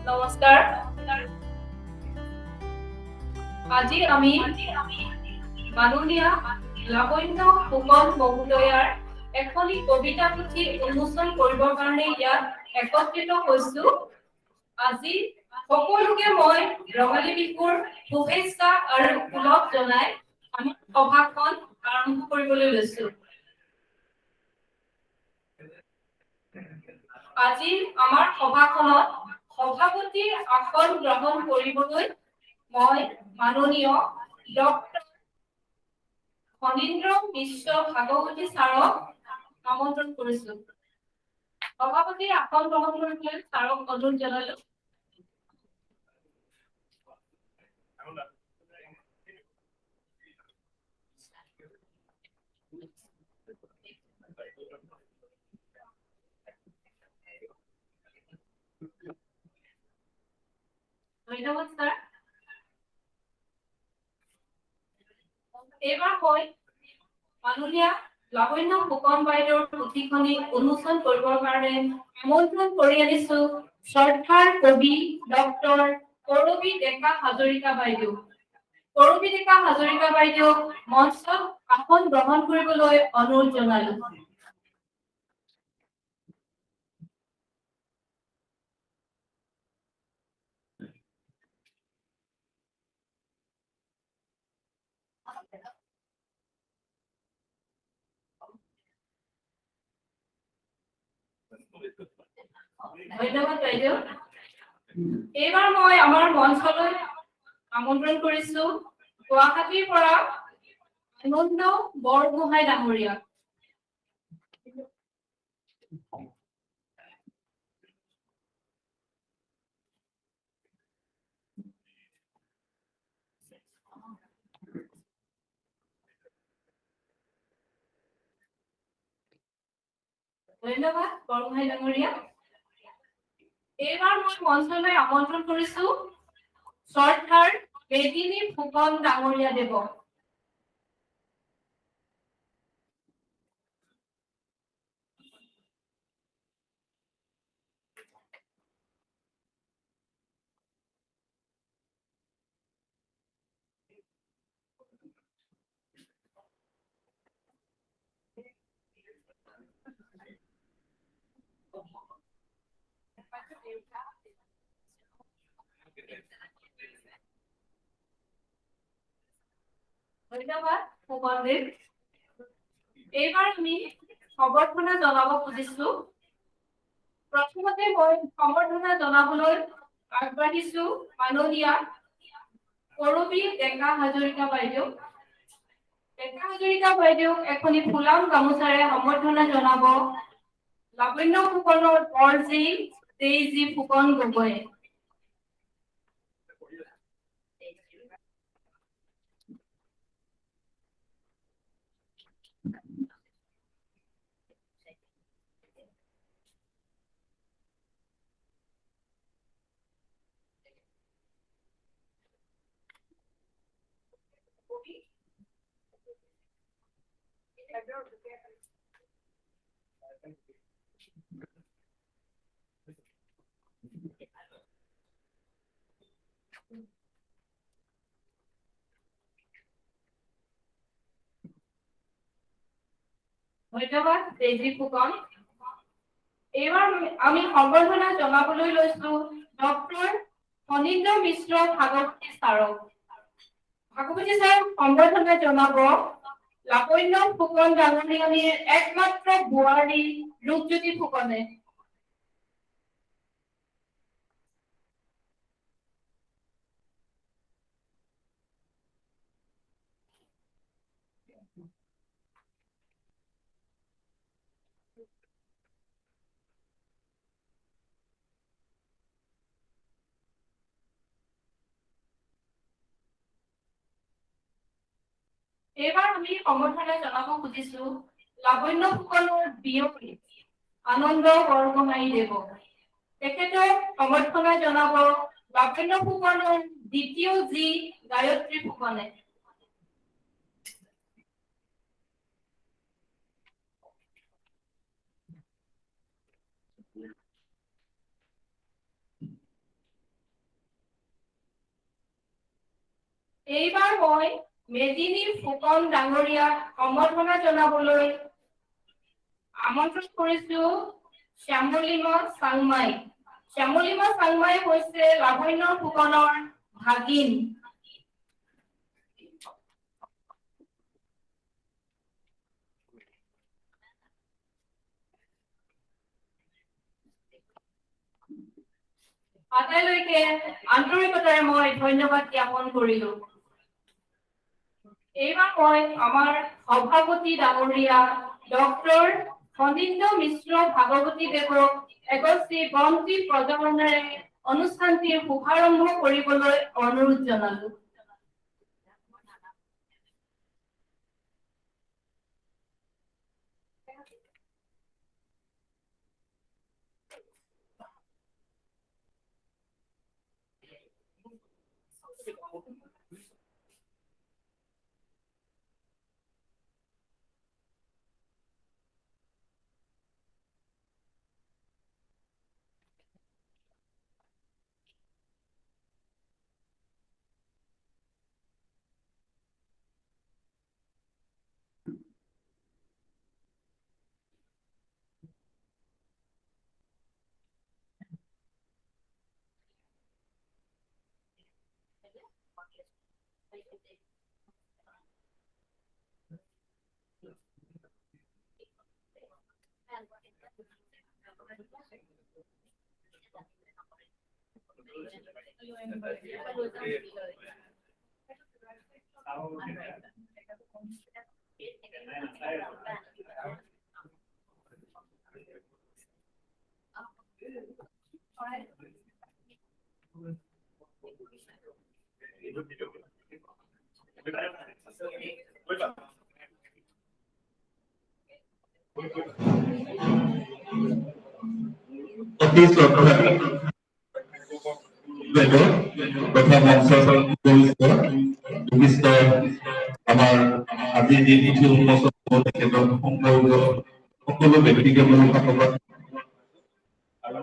নমস্কাৰ। আজি আমি মাননীয়া লাবণ্য ফুকন মহোদয়াৰ এখনি কবিতা পুথি উন্মোচন কৰিবৰ কাৰণে ইয়াত একত্ৰিত হৈছো। আজি সকলোকে মই ৰঙালী বিহুৰ শুভেচ্ছা আৰু ওলগ জনাই আমি সভাখন আৰম্ভ কৰিবলৈ লৈছো। আজি আমাৰ সভাখনত সভাপতিৰ আসন গ্ৰহণ কৰিবলৈ মই মাননীয় ডক্টৰ ফণীন্দ্ৰ মিশ্ৰ ভাগৱতী ছাৰক আমন্ত্ৰণ কৰিছো। সভাপতিৰ আসন গ্ৰহণ কৰিবলৈ ছাৰক অনুৰোধ জনালো। ধন্যবাদ ছাৰ। এইবাৰ মই মাননীয়া লাবণ্য ফুকন বাইদেউৰ পুথিখনি উন্মোচন কৰিবৰ কাৰণে আমন্ত্ৰণ কৰি আনিছো শ্ৰদ্ধাৰ কবি ডক্টৰ কৰবী ডেকা হাজৰিকা বাইদেউ। কৰবী ডেকা হাজৰিকা বাইদেউক মঞ্চত আসন গ্ৰহণ কৰিবলৈ অনুৰোধ জনালো। ধন্যবাদ বাইদেউ। এইবাৰ মই আমাৰ মঞ্চলৈ আমন্ত্ৰণ কৰিছো গুৱাহাটীৰ পৰা আনন্দ বৰগোহাঁই ডাঙৰীয়া। ধন্যবাদ বৰগোহাঁই ডাঙৰীয়া। এইবাৰ মই মঞ্চলৈ আমন্ত্ৰণ কৰিছো শ্ৰদ্ধাৰ মেদিনী ফুকন ডাঙৰীয়া দেৱক। ধন্যবাদ ফুকনদেৱ। এইবাৰ আমি সম্বৰ্ধনা জনাব খুজিছো। প্ৰথমতে মই সম্বৰ্ধনা জনাবলৈ আগবাঢ়িছো মাননীয়া কৰবী ডেকা হাজৰিকা বাইদেউ। ডেকা হাজৰিকা বাইদেউক এখনি ফুলাম গামোচাৰে সম্বৰ্ধনা জনাব লাবণ্য ফুকনৰ বৰজী ডেইজী ফুকন গগৈয়ে। ধন্যবাদ ডেইজী ফুকন। এইবাৰ আমি সম্বৰ্ধনা জনাবলৈ লৈছো ডক্টৰ ফণীন্দ্ৰ মিশ্ৰ ভাগৱতী ছাৰক। ভাগৱতী ছাৰক সম্বৰ্ধনা জনাব লাবণ্য ফুকন ডাঙৰীয়ানীৰ একমাত্ৰ বোৱাৰী ৰূপজ্যোতি ফুকনে। এইবাৰ আমি সম্বৰ্ধনা জনাব খুজিছো লাবণ্য ফুকনৰ বিয়ৰী আনন্দ বৰগোহাঁই দেৱক। তেখেতক সম্বৰ্ধনা জনাব লাবণ্য ফুকনৰ দ্বিতীয় জী গায়ত্ৰী ফুকনে। এইবাৰ মই মেদিনী ফুকন ডাঙৰীয়াক সম্বৰ্ধনা জনাবলৈ আমন্ত্ৰণ কৰিছো শ্যামলিমা চাংমাই। শ্যামলিমা চাংমাই হৈছে লাৱণ্য ফুকনৰ ভাগিন। আটাইলৈকে আন্তৰিকতাৰে মই ধন্যবাদ জ্ঞাপন কৰিলো। এইবাৰ মই আমাৰ সভাপতি ডাঙৰীয়া ডক্টৰ ফণীন্দ্ৰ মিশ্ৰ ভাগৱতী দেৱক এগছি বন্তি প্ৰজ্বলনেৰে অনুষ্ঠানটিৰ শুভাৰম্ভ কৰিবলৈ অনুৰোধ জনালো। অতি শ্ৰদ্ধা তথা মঞ্চত বিশিষ্ট আমাৰ আজি যি পুথি উন্মোচন তেখেতৰ সংগ্ৰহ সকলো ব্যক্তিকে মোৰ ধন্যবাদ। আৰু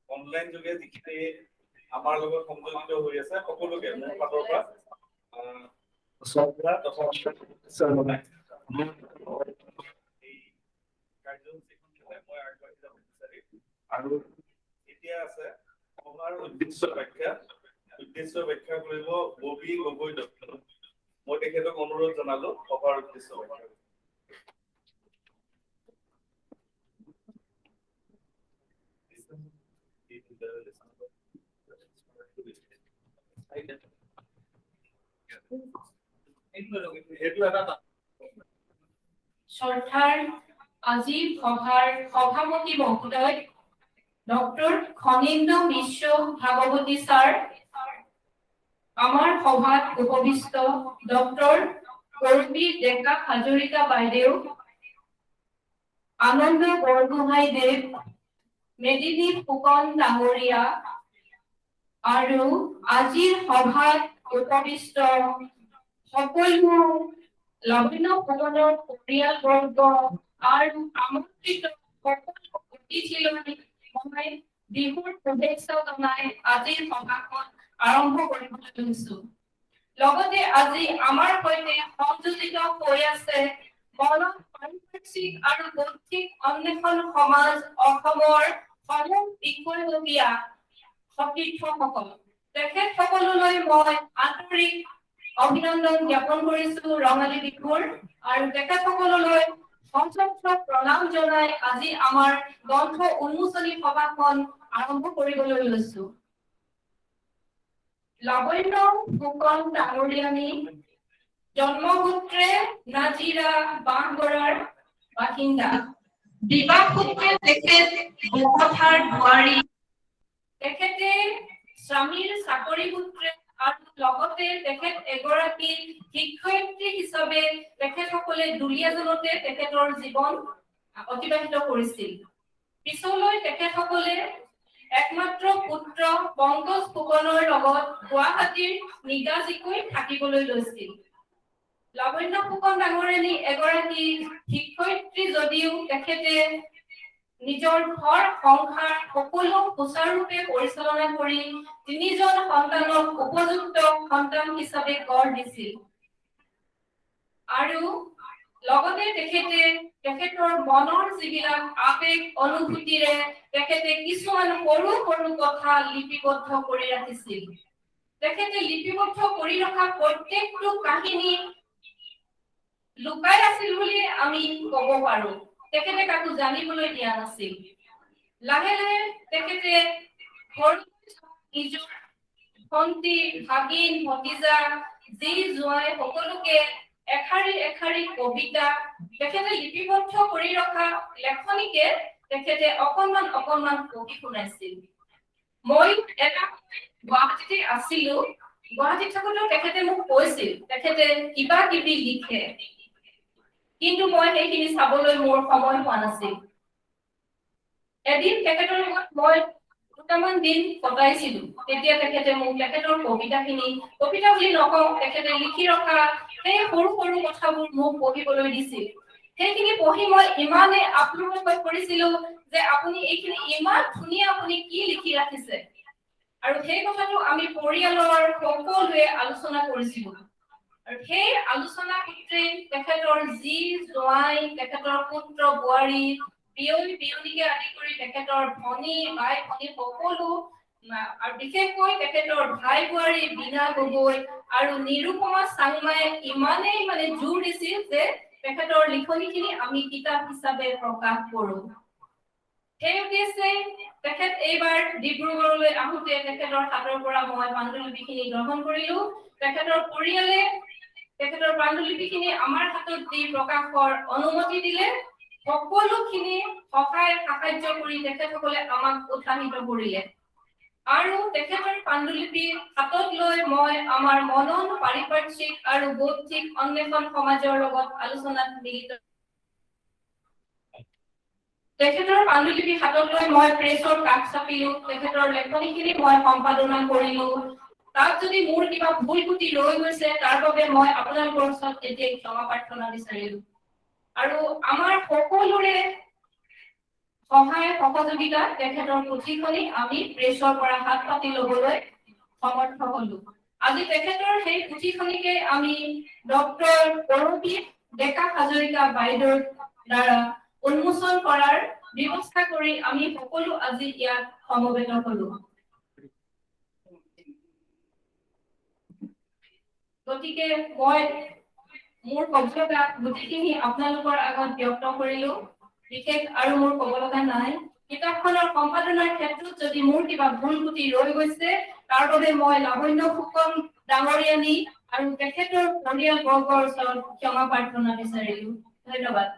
অনলাইন যোগে যিখিনি আমাৰ লগত সংযোজিত হৈ আছে সকলোকে মোৰ ফালৰ পৰা শ্ৰদ্ধা তথা এই কাৰ্যসূচীখন মই আগবাঢ়ি যাব বিচাৰিম। আৰু এতিয়া আছে সভাৰ উদ্দেশ্য ব্যাখ্যা। উদ্দেশ্য ব্যাখ্যা কৰিব ববী গগৈ দত্ত। মই তেখেতক অনুৰোধ জনালো সভাৰ উদ্দেশ্য ব্যাখ্যা। শ্ৰদ্ধাৰ আজিৰ সভাৰ সভাপতি মহোদয় ডক্টৰ খনীন্দ্ৰ মিশ্ৰ ভাগৱতী ছাৰ, আমাৰ সভাত উপবিষ্ট ডক্টৰ কৰবী ডেকা হাজৰিকা বাইদেউ, আনন্দ বৰগোহাঁই দেৱ, মেদিনী ফুকন ডাঙৰীয়া আৰু আজিৰ সভাত উপবিষ্ট সকলো লাৱণ্য ফুকনৰ পৰিয়ালবৰ্গ আৰু আমন্ত্ৰিত সকলো অতিথিলৈ মই বিহুৰ শুভেচ্ছা জনাই আজিৰ সভাখন আৰম্ভ কৰিবলৈ লৈছো। লগতে আজি আমাৰ সৈতে সংযোজিত হৈ আছে মনত পাৰিপাৰ্শ্বিক আৰু বৌদ্ধিক অন্বেষণ সমাজ অসমৰ সমূহ বিষয়ববীয়া সতীৰ্থসকল। তেখেতসকললৈ মই আন্তৰিক অভিনন্দন জ্ঞাপন কৰিছো ৰঙালী বিহুৰ, আৰু তেখেতসকললৈ সশ্ৰদ্ধ প্ৰণাম জনাই আজি আমাৰ গ্ৰন্থ উন্মোচনী সভাখন আৰম্ভ কৰিবলৈ লৈছো। লাৱণ্য ফুকন ডাঙৰীয়ানী জন্মসূত্ৰে নাজিৰা বাঁহগড়াৰ বাসিন্দা, বিবাহ সূত্ৰে তেখেত বকথাৰ বোৱাৰী। তেখেতে স্বামীৰ চাকৰি সূত্ৰে আৰু লগতে তেখেত এগৰাকী শিক্ষয়িত্ৰী হিচাপে তেখেতসকলে দুলীয়াজানতে তেখেতৰ জীৱন অতিবাহিত কৰিছিল। পিছলৈ তেখেতসকলে একমাত্ৰ পুত্ৰ পংকজ ফুকনৰ লগত গুৱাহাটীৰ নিগাজিকৈ থাকিবলৈ লৈছিল। লাৱণ্য ফুকন ডাঙৰীয়ানী এগৰাকী শিক্ষয়িত্ৰী যদিও তেখেতে নিজৰ ঘৰ সংসাৰ সকলো সুচাৰুৰূপে পৰিচালনা কৰি তিনিজন সন্তানক উপযুক্ত সন্তান হিচাপে গঢ় দিছিল। আৰু লগতে তেখেতে তেখেতৰ মনৰ যিবিলাক আৱেগ অনুভূতিৰে তেখেতে কিছুমান সৰু সৰু কথা লিপিবদ্ধ কৰি ৰাখিছিল। তেখেতে লিপিবদ্ধ কৰি ৰখা প্ৰত্যেকটো কাহিনী লুকাই আছিল বুলি আমি ক'ব পাৰো। তেখেতে কাকো জানিবলৈ দিয়া নাছিল। লাহে লাহে তেখেতে নিজৰ ভন্টি, ভাগিন, ভতিজা, যি জোঁৱাই সকলোকে এশাৰী এশাৰী কবিতা তেখেতে লিপিবদ্ধ কৰি ৰখা লেখনিকে তেখেতে অকণমান অকণমান পঢ়ি শুনাইছিল। মই এটা গুৱাহাটীতে আছিলো, গুৱাহাটীত থাকোঁতেও তেখেতে মোক কৈছিল তেখেতে কিবা কিবি লিখে, কিন্তু মই সেইখিনি চাবলৈ মোৰ সময় হোৱা নাছিল। এদিন তেখেতৰ লগত মই দুটামান দিন কটাইছিলো, তেতিয়া তেখেতে মোক তেখেতৰ কবিতাখিনি, কবিতা বুলি নকওঁ, তেখেতে লিখি ৰখা সেই সৰু সৰু কথাবোৰ মোক পঢ়িবলৈ দিছিল। সেইখিনি পঢ়ি মই ইমানেই আপ্লুত হৈ পৰিছিলো যে আপুনি এইখিনি ইমান ধুনীয়া, আপুনি কি লিখি ৰাখিছে। আৰু সেই কথাটো আমি পৰিয়ালৰ সকলোৱে আলোচনা কৰিছিলো। আৰু সেই আলোচনা সূত্ৰে তেখেতৰ যি জোঁৱাই, তেখেতৰ পুত্ৰ বোৱাৰী, বিয়নী বিয়নীকে আদি কৰি তেখেতৰ ভনী, বাই ভনী সকলো, আৰু বিশেষকৈ তেখেতৰ ভাই বোৱাৰী বীণা গগৈ আৰু নিৰুপমা চাংমায়ে ইমানেই মানে জোৰ দিছিল যে তেখেতৰ লিখনিখিনি আমি কিতাপ হিচাপে প্ৰকাশ কৰো। সেই উদ্দেশ্যে তেখেত এইবাৰ ডিব্ৰুগড়লৈ আহোঁতে তেখেতৰ হাতৰ পৰা মই পাণ্ডুলিপিখিনি গ্ৰহণ কৰিলো। তেখেতৰ পৰিয়ালে তেখেতৰ পাণ্ডুলিপিখিনি আমাৰ হাতত দি প্ৰকাশৰ অনুমতি দিলে। সকলোখিনি সহায় সাহায্য কৰি তেখেতসকলে আমাক উৎসাহিত কৰিলে। আৰু তেখেতৰ পাণ্ডুলিপি হাতত লৈ মই আমাৰ মনন পাৰিপাৰ্শ্বিক আৰু বৌদ্ধিক অন্বেষণ সমাজৰ লগত আলোচনাত মিলিত। তেখেতৰ পাণ্ডুলিপি হাতত লৈ মই প্ৰেছৰ কাষ চাপিলো, তেখেতৰ লেখনিখিনি মই সম্পাদনা কৰিলো। তাত যদি মোৰ কিবা ভুল কুটি ৰৈ গৈছে তাৰ বাবে মই আপোনালোকৰ ওচৰত এতিয়া ক্ষমা প্ৰাৰ্থনা বিচাৰিলো। আৰু আমাৰ সকলোৰে সহায় সহযোগিতা তেখেতৰ পুথিখনি আমি প্ৰেছৰ পৰা হাত পাতি ল'বলৈ সমৰ্থ হলো। আজি তেখেতৰ সেই পুথিখনিকে আমি ডক্টৰ কৰবী ডেকা হাজৰিকা বাইদেউৰ দ্বাৰা উন্মোচন কৰাৰ ব্যৱস্থা কৰি আমি সকলো আজি ইয়াত সমবেত হলো। গতিকে মই মোৰ ক'ব লগা গোটেইখিনি আপোনালোকৰ আগত ব্যক্ত কৰিলো। বিশেষ আৰু মোৰ ক'ব লগা নাই। কিতাপখনৰ সম্পাদনাৰ ক্ষেত্ৰত যদি মোৰ কিবা ভুল ত্ৰুটি ৰৈ গৈছে তাৰ বাবে মই লাৱণ্য ফুকন ডাঙৰীয়ানী আৰু তেখেতৰ পৰিয়ালবৰ্গৰ ওচৰত ক্ষমা প্ৰাৰ্থনা বিচাৰিলো। ধন্যবাদ।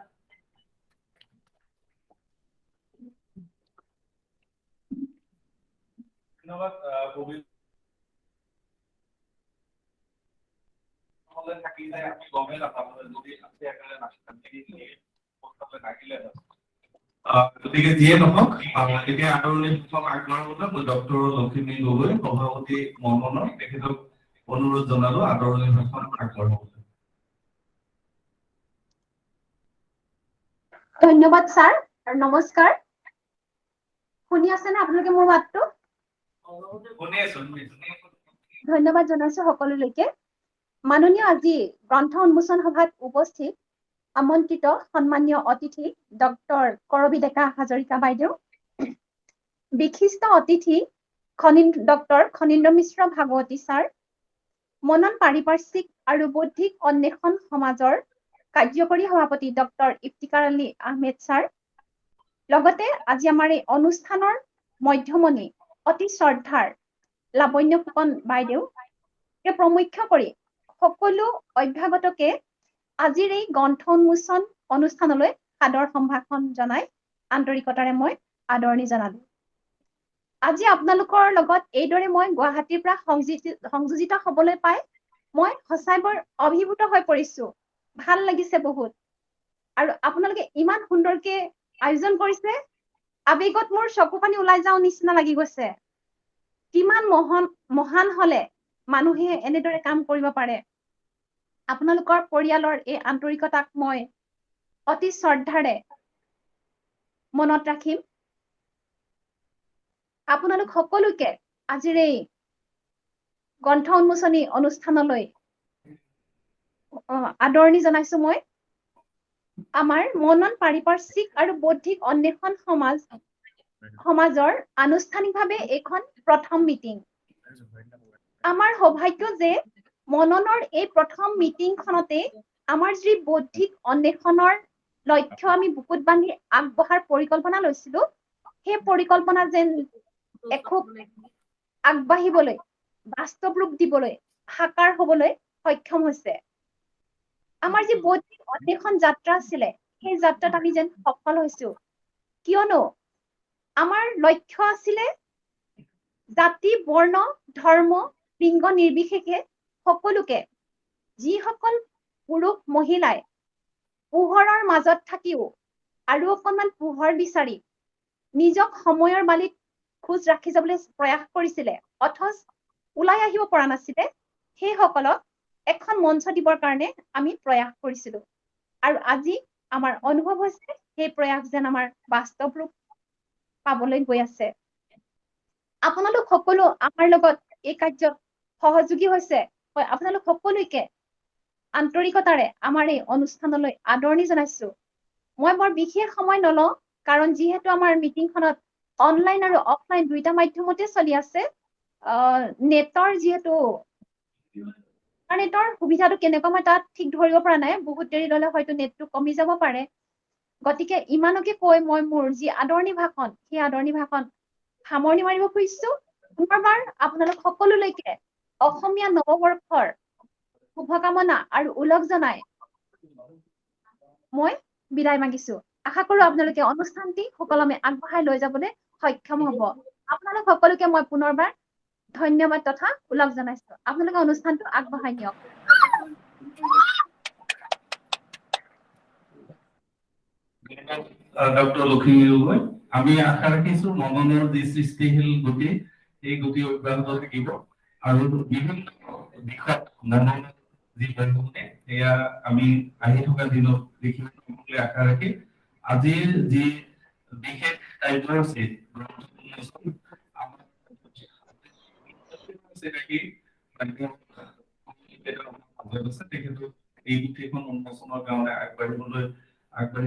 ধন্যবাদ। থাকি যায় আমি গমেই নাপালো যদি নাহিলে। গতিকে যিয়ে নহওক, এতিয়া আদৰণি ভাষণ আগবঢ়াবলৈ মই ডক্টৰ লখিমী গগৈ, সভাপতি মননৰ, তেখেতক অনুৰোধ জনালো আদৰণি ভাষণ আগবঢ়াবলৈ। ধন্যবাদ ছাৰ আৰু নমস্কাৰ। শুনি আছেনে আপোনালোকে মোৰ মাতটো? শুনি আছো। ধন্যবাদ জনাইছো সকলোলৈকে। মাননীয় আজি গ্ৰন্থ উন্মোচন সভাত উপস্থিত আমন্ত্ৰিত সন্মানীয় অতিথি ডক্টৰ কৰবী ডেকা হাজৰিকা বাইদেউ, বিশিষ্ট অতিথি ডক্টৰ খনীন্দ্ৰ মিশ্ৰ ভাগৱতী ছাৰ, মনন পাৰিপাৰ্শ্বিক আৰু বৌদ্ধিক অন্বেষণ সমাজৰ কাৰ্যকৰী সভাপতি ডক্টৰ ইফতিকাৰ আলী আহমেদ ছাৰ, লগতে আজি আমাৰ এই অনুষ্ঠানৰ মধ্যমণি অতি শ্ৰদ্ধাৰ লাৱণ্য ফুকন বাইদেউ প্ৰমুখ্য কৰি সকলো অভ্যাগতকে আজিৰ এই গ্ৰন্থ উন্মোচন অনুষ্ঠানলৈ সাদৰ সম্ভাষণ জনাই আন্তৰিকতাৰে মই আদৰণি জনালো। আজি আপোনালোকৰ লগত এইদৰে মই গুৱাহাটীৰ পৰা সংযোজিত হবলৈ পাই মই সঁচাই বৰ অভিভূত হৈ পৰিছো। ভাল লাগিছে বহুত আৰু আপোনালোকে ইমান সুন্দৰকে আয়োজন কৰিছে, আৱেগত মোৰ চকু পানী ওলাই যাওঁ নিচিনা লাগি গৈছে। কিমান মহান হলে মানুহে এনেদৰে কাম কৰিব পাৰে। আপোনালোকৰ পৰিয়ালৰ এই আন্তৰিকতাক মই অতি শ্ৰদ্ধাৰে মনত ৰাখিম। আপোনালোক সকলোকে আজিৰ এই গ্ৰন্থ উন্মোচনী অনুষ্ঠানলৈ আদৰণি জনাইছো। মই আমাৰ মনন পাৰিপাৰ্শ্বিক আৰু বৌদ্ধিক অন্বেষণ সমাজৰ আনুষ্ঠানিকভাৱে এইখন প্ৰথম মিটিং। আমাৰ সৌভাগ্য যে মননৰ এই প্ৰথম মিটিংখনতে আমাৰ যি বৌদ্ধিক অন্বেষণৰ লক্ষ্য আমি বুকুত বান্ধি আগবঢ়াৰ পৰিকল্পনা লৈছিলো, সেই পৰিকল্পনা যেন এখোপ আগবাঢ়িবলৈ, বাস্তৱ ৰূপ দিবলৈ, সাকাৰ হবলৈ সক্ষম হৈছে। আমাৰ যি বৌদ্ধিক অন্বেষণ যাত্ৰা আছিলে, সেই যাত্ৰাত আমি যেন সফল হৈছো। কিয়নো আমাৰ লক্ষ্য আছিলে জাতি, বৰ্ণ, ধৰ্ম, লিংগ নিৰ্বিশেষে সকলোকে, যিসকল পুৰুষ মহিলাই পোহৰৰ মাজত থাকিও আৰু অকণমান পোহৰ বিচাৰি নিজক সময়ৰ বালিত খোজ ৰাখি যাবলৈ প্ৰয়াস কৰিছিলে, অথচ ওলাই আহিব পৰা নাছিলে, সেইসকলক এখন মঞ্চ দিবৰ কাৰণে আমি প্ৰয়াস কৰিছিলো। আৰু আজি আমাৰ অনুভৱ হৈছে সেই প্ৰয়াস যেন আমাৰ বাস্তৱ ৰূপ পাবলৈ গৈ আছে। আপোনালোক সকলো আমাৰ লগত এই কাৰ্যত সহযোগী হৈছে। মই আপোনালোক সকলোকে আন্তৰিকতাৰে আমাৰ এই অনুষ্ঠানলৈ আদৰণি জনাইছো। মই বৰ বিশেষ সময় নলওঁ, কাৰণ যিহেতু আমাৰ মিটিংখনত অনলাইন আৰু অফলাইন দুইটা মাধ্যমতে চলি আছে, নেটৰ যিহেতু ইণ্টাৰনেটৰ সুবিধাটো কেনেকুৱা মই তাত ঠিক ধৰিব পৰা নাই, বহুত দেৰি ল'লে হয়তো নেটটো কমি যাব পাৰে। গতিকে ইমানকে কৈ মই মোৰ যি আদৰণি ভাষণ, সেই আদৰণি ভাষণ সামৰণি মাৰিব খুজিছো। পুনৰবাৰ আপোনালোক সকলোলৈকে অসমীয়া নৱবৰ্ষৰ শুভকামনা আৰু ওলগ জনাই মই বিদায় মাগিছো। আশা কৰো আপোনালোকে অনুষ্ঠানটি সুকলমে আগবঢ়াই লৈ যাবলৈ সক্ষম হ'ব। আপোনালোক সকলোকে মই পুনৰবাৰ ধন্যবাদ তথা ওলগ জনাইছো। আপোনালোকে অনুষ্ঠানটো আগবঢ়াই নিয়ক। ডক্টৰ লখিমী গগৈ, আমি আশা ৰাখিছো মননৰ যি সৃষ্টিশীল গতি, এই গতি অব্যাহত থাকিব আৰু বিভিন্ন দিশত মননৰ যি বৰঙণি, সেয়া আমি আহি থকা দিনত দেখিব বুলি আশা ৰাখি আজিৰ যি বিশেষ কাৰ্যসূচী চিনাকি তেখেতক এই পুথিখন উন্মোচনৰ কাৰণে আগবাঢ়ি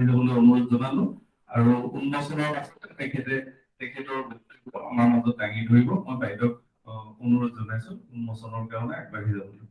যাবলৈ অনুৰোধ জনালো। আৰু উন্মোচনৰ পাছতে তেখেতে তেখেতৰ বক্তব্য আমাৰ মাজত দাঙি ধৰিব। মই বাইদেউক অনুৰোধ জনাইছো উন্মোচনৰ কাৰণে আগবাঢ়ি যাবলৈ।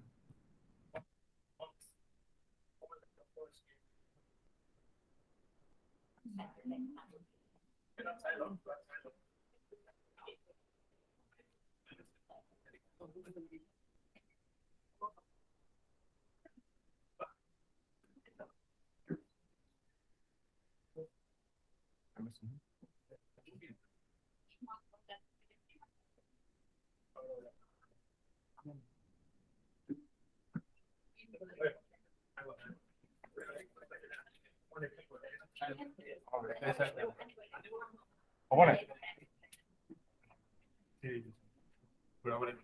হ'ব নাই? ঘূৰাব লাগিব।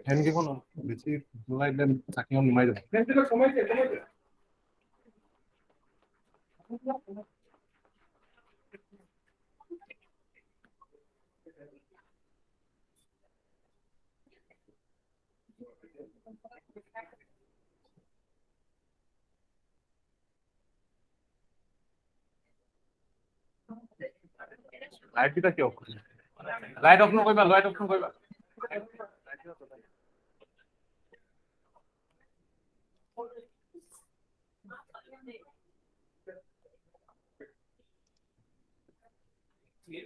ফেন কেইখন বেছি জ্বলাই দিলে চাকিখন নুমাই যাব। লাইট কেইটা কিয় অফ কৰিছে? লাইট অফ নকৰিবা, লাইট অফ নকৰিবা। মই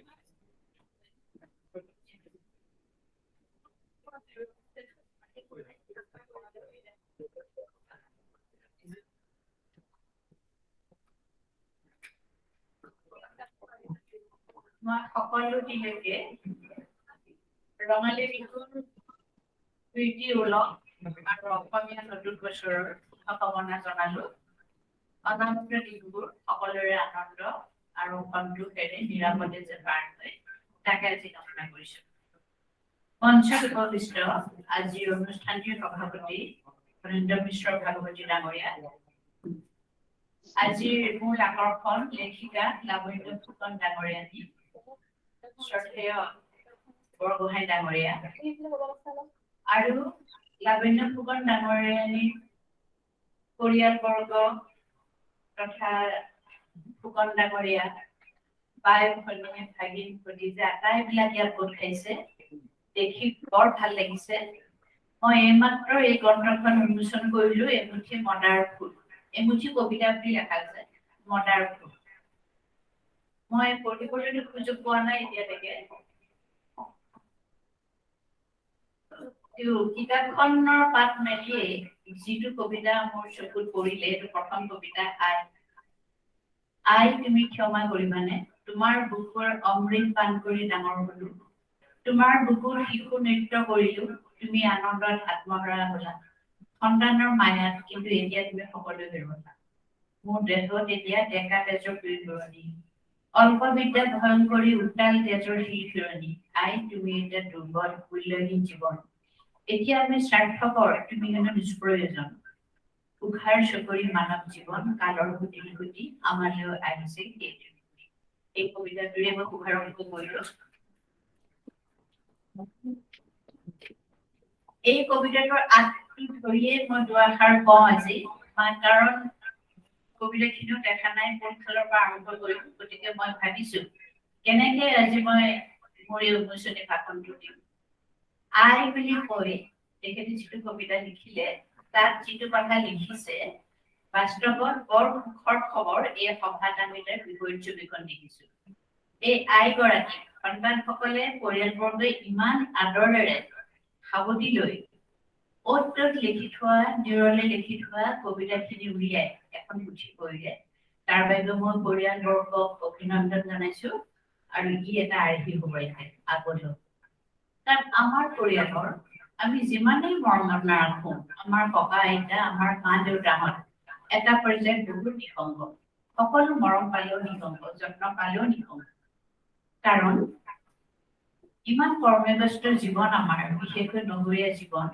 সকলোটিলৈকে ৰঙালী বিহুৰ প্ৰীতি ওলগ আৰু অসমীয়া নতুন বছৰৰ শুভকামনা জনালো। অনাগত দিনবোৰ সকলোৰে আনন্দ আৰু সন্তোষেৰে নিৰাপদে যে পাৰ হয় তাকে আজি কামনা কৰিছো। মঞ্চত উপবিষ্ট আজিৰ অনুষ্ঠানটিৰ সভাপতি ফণীন্দ্ৰ মিশ্ৰ ভাগৱতী ডাঙৰীয়া, আজিৰ মূল আকৰ্ষণ লেখিকা লাৱণ্য ফুকন ডাঙৰীয়ানী, শ্ৰদ্ধেয় বৰগোহাঁই ডাঙৰীয়া আৰু লাৱণ্য ফুকন ডাঙৰীয়ানীৰ পৰিয়ালবৰ্গ তথা ফুকন ডাঙৰীয়া, বাই ভনী, ভাগিন ভতিজা আটাইবিলাক ইয়াত গোট খাইছে, দেখি বৰ ভাল লাগিছে। মই এইমাত্ৰ এই গ্ৰন্থখন উন্মোচন কৰিলো, এমুঠি মদাৰ ফুল, এমুঠি কবিতা বুলি লেখা আছে, মদাৰ ফুল। মই পঢ়িবলৈ সুযোগ পোৱা নাই এতিয়ালৈকে। কিতাপখনৰ পাত মেলিয়েই যিটো কবিতা মোৰ চকুত পৰিলে, এইটো প্ৰথম কবিতা, আই আই তুমি ক্ষমা কৰিবানে, তোমাৰ বুকুৰ অমৃত পান কৰি ডাঙৰ হলো, তোমাৰ বুকুৰ শিশু নৃত্য কৰিলো, তুমি আনন্দত আত্মহাৰা হলা সন্তানৰ মায়াত, কিন্তু এতিয়া তুমি সকলো হেৰুৱালা। মোৰ দেহত এতিয়া ডেকা তেজৰ বিৰবিৰণি, অল্প বিদ্যা ভয়ংকৰী উত্তাল তেজৰ শিৰশিৰণি। আই তুমি এতিয়া দুৰ্বল মূল্যহীন জীৱন, এতিয়া আমি স্বাৰ্থপৰ, তুমি হেনো নিষ্প্ৰয়োজন। উষাৰ চকৰি মানৱ জীৱন কালৰ সুতিল সুতি আমালৈও আহিছে সেইটো। এই কবিতাটোৰে মই শুভাৰম্ভ কৰিলো। এই কবিতাটোৰ আগটো ধৰিয়ে মই দুআষাৰ কওঁ আজি, কাৰণ কবিতাখিনিও দেখা নাই, কোনফালৰ পৰা আৰম্ভ কৰিম, গতিকে মই ভাবিছো কেনেকে আজি মই মোৰ এই উন্মোচনী ভাষণটো দিম। আই বুলি কৈ তেখেতে যিটো কবিতা লিখিলে, তাত যিটো কথা লিখিছে বাস্তৱত বৰ সুখৰ খবৰ। এই সভাত আমি তাৰ বিপৰীত ছবিখন দেখিছো। এই আইগৰাকীক সন্তানসকলে, পৰিয়ালবৰ্গই ইমান আদৰেৰে সাৱটি লৈ অ'ত ত'ত লিখি থোৱা, নিৰলে লিখি থোৱা কবিতাখিনি উলিয়াই এখন পুথি কৰিলে, তাৰ বাবে মই পৰিয়ালবৰ্গক অভিনন্দন জনাইছো। আৰু ই এটা আৰ্হি হ'ব লাগে আগলৈও। কাৰণ আমাৰ পৰিয়ালৰ আমি যিমানেই মৰমত নাৰাখো, আমাৰ ককা আইতা, আমাৰ মা দেউতাহঁত এটা পৰ্যায়ত বহুত নিসংগ, সকলো মৰম পালেও নিসংগ, যত্ন পালেও নিসংগ। কাৰণ ইমান কৰ্মব্যস্ত জীৱন আমাৰ, বিশেষকৈ নগৰীয়া জীৱন,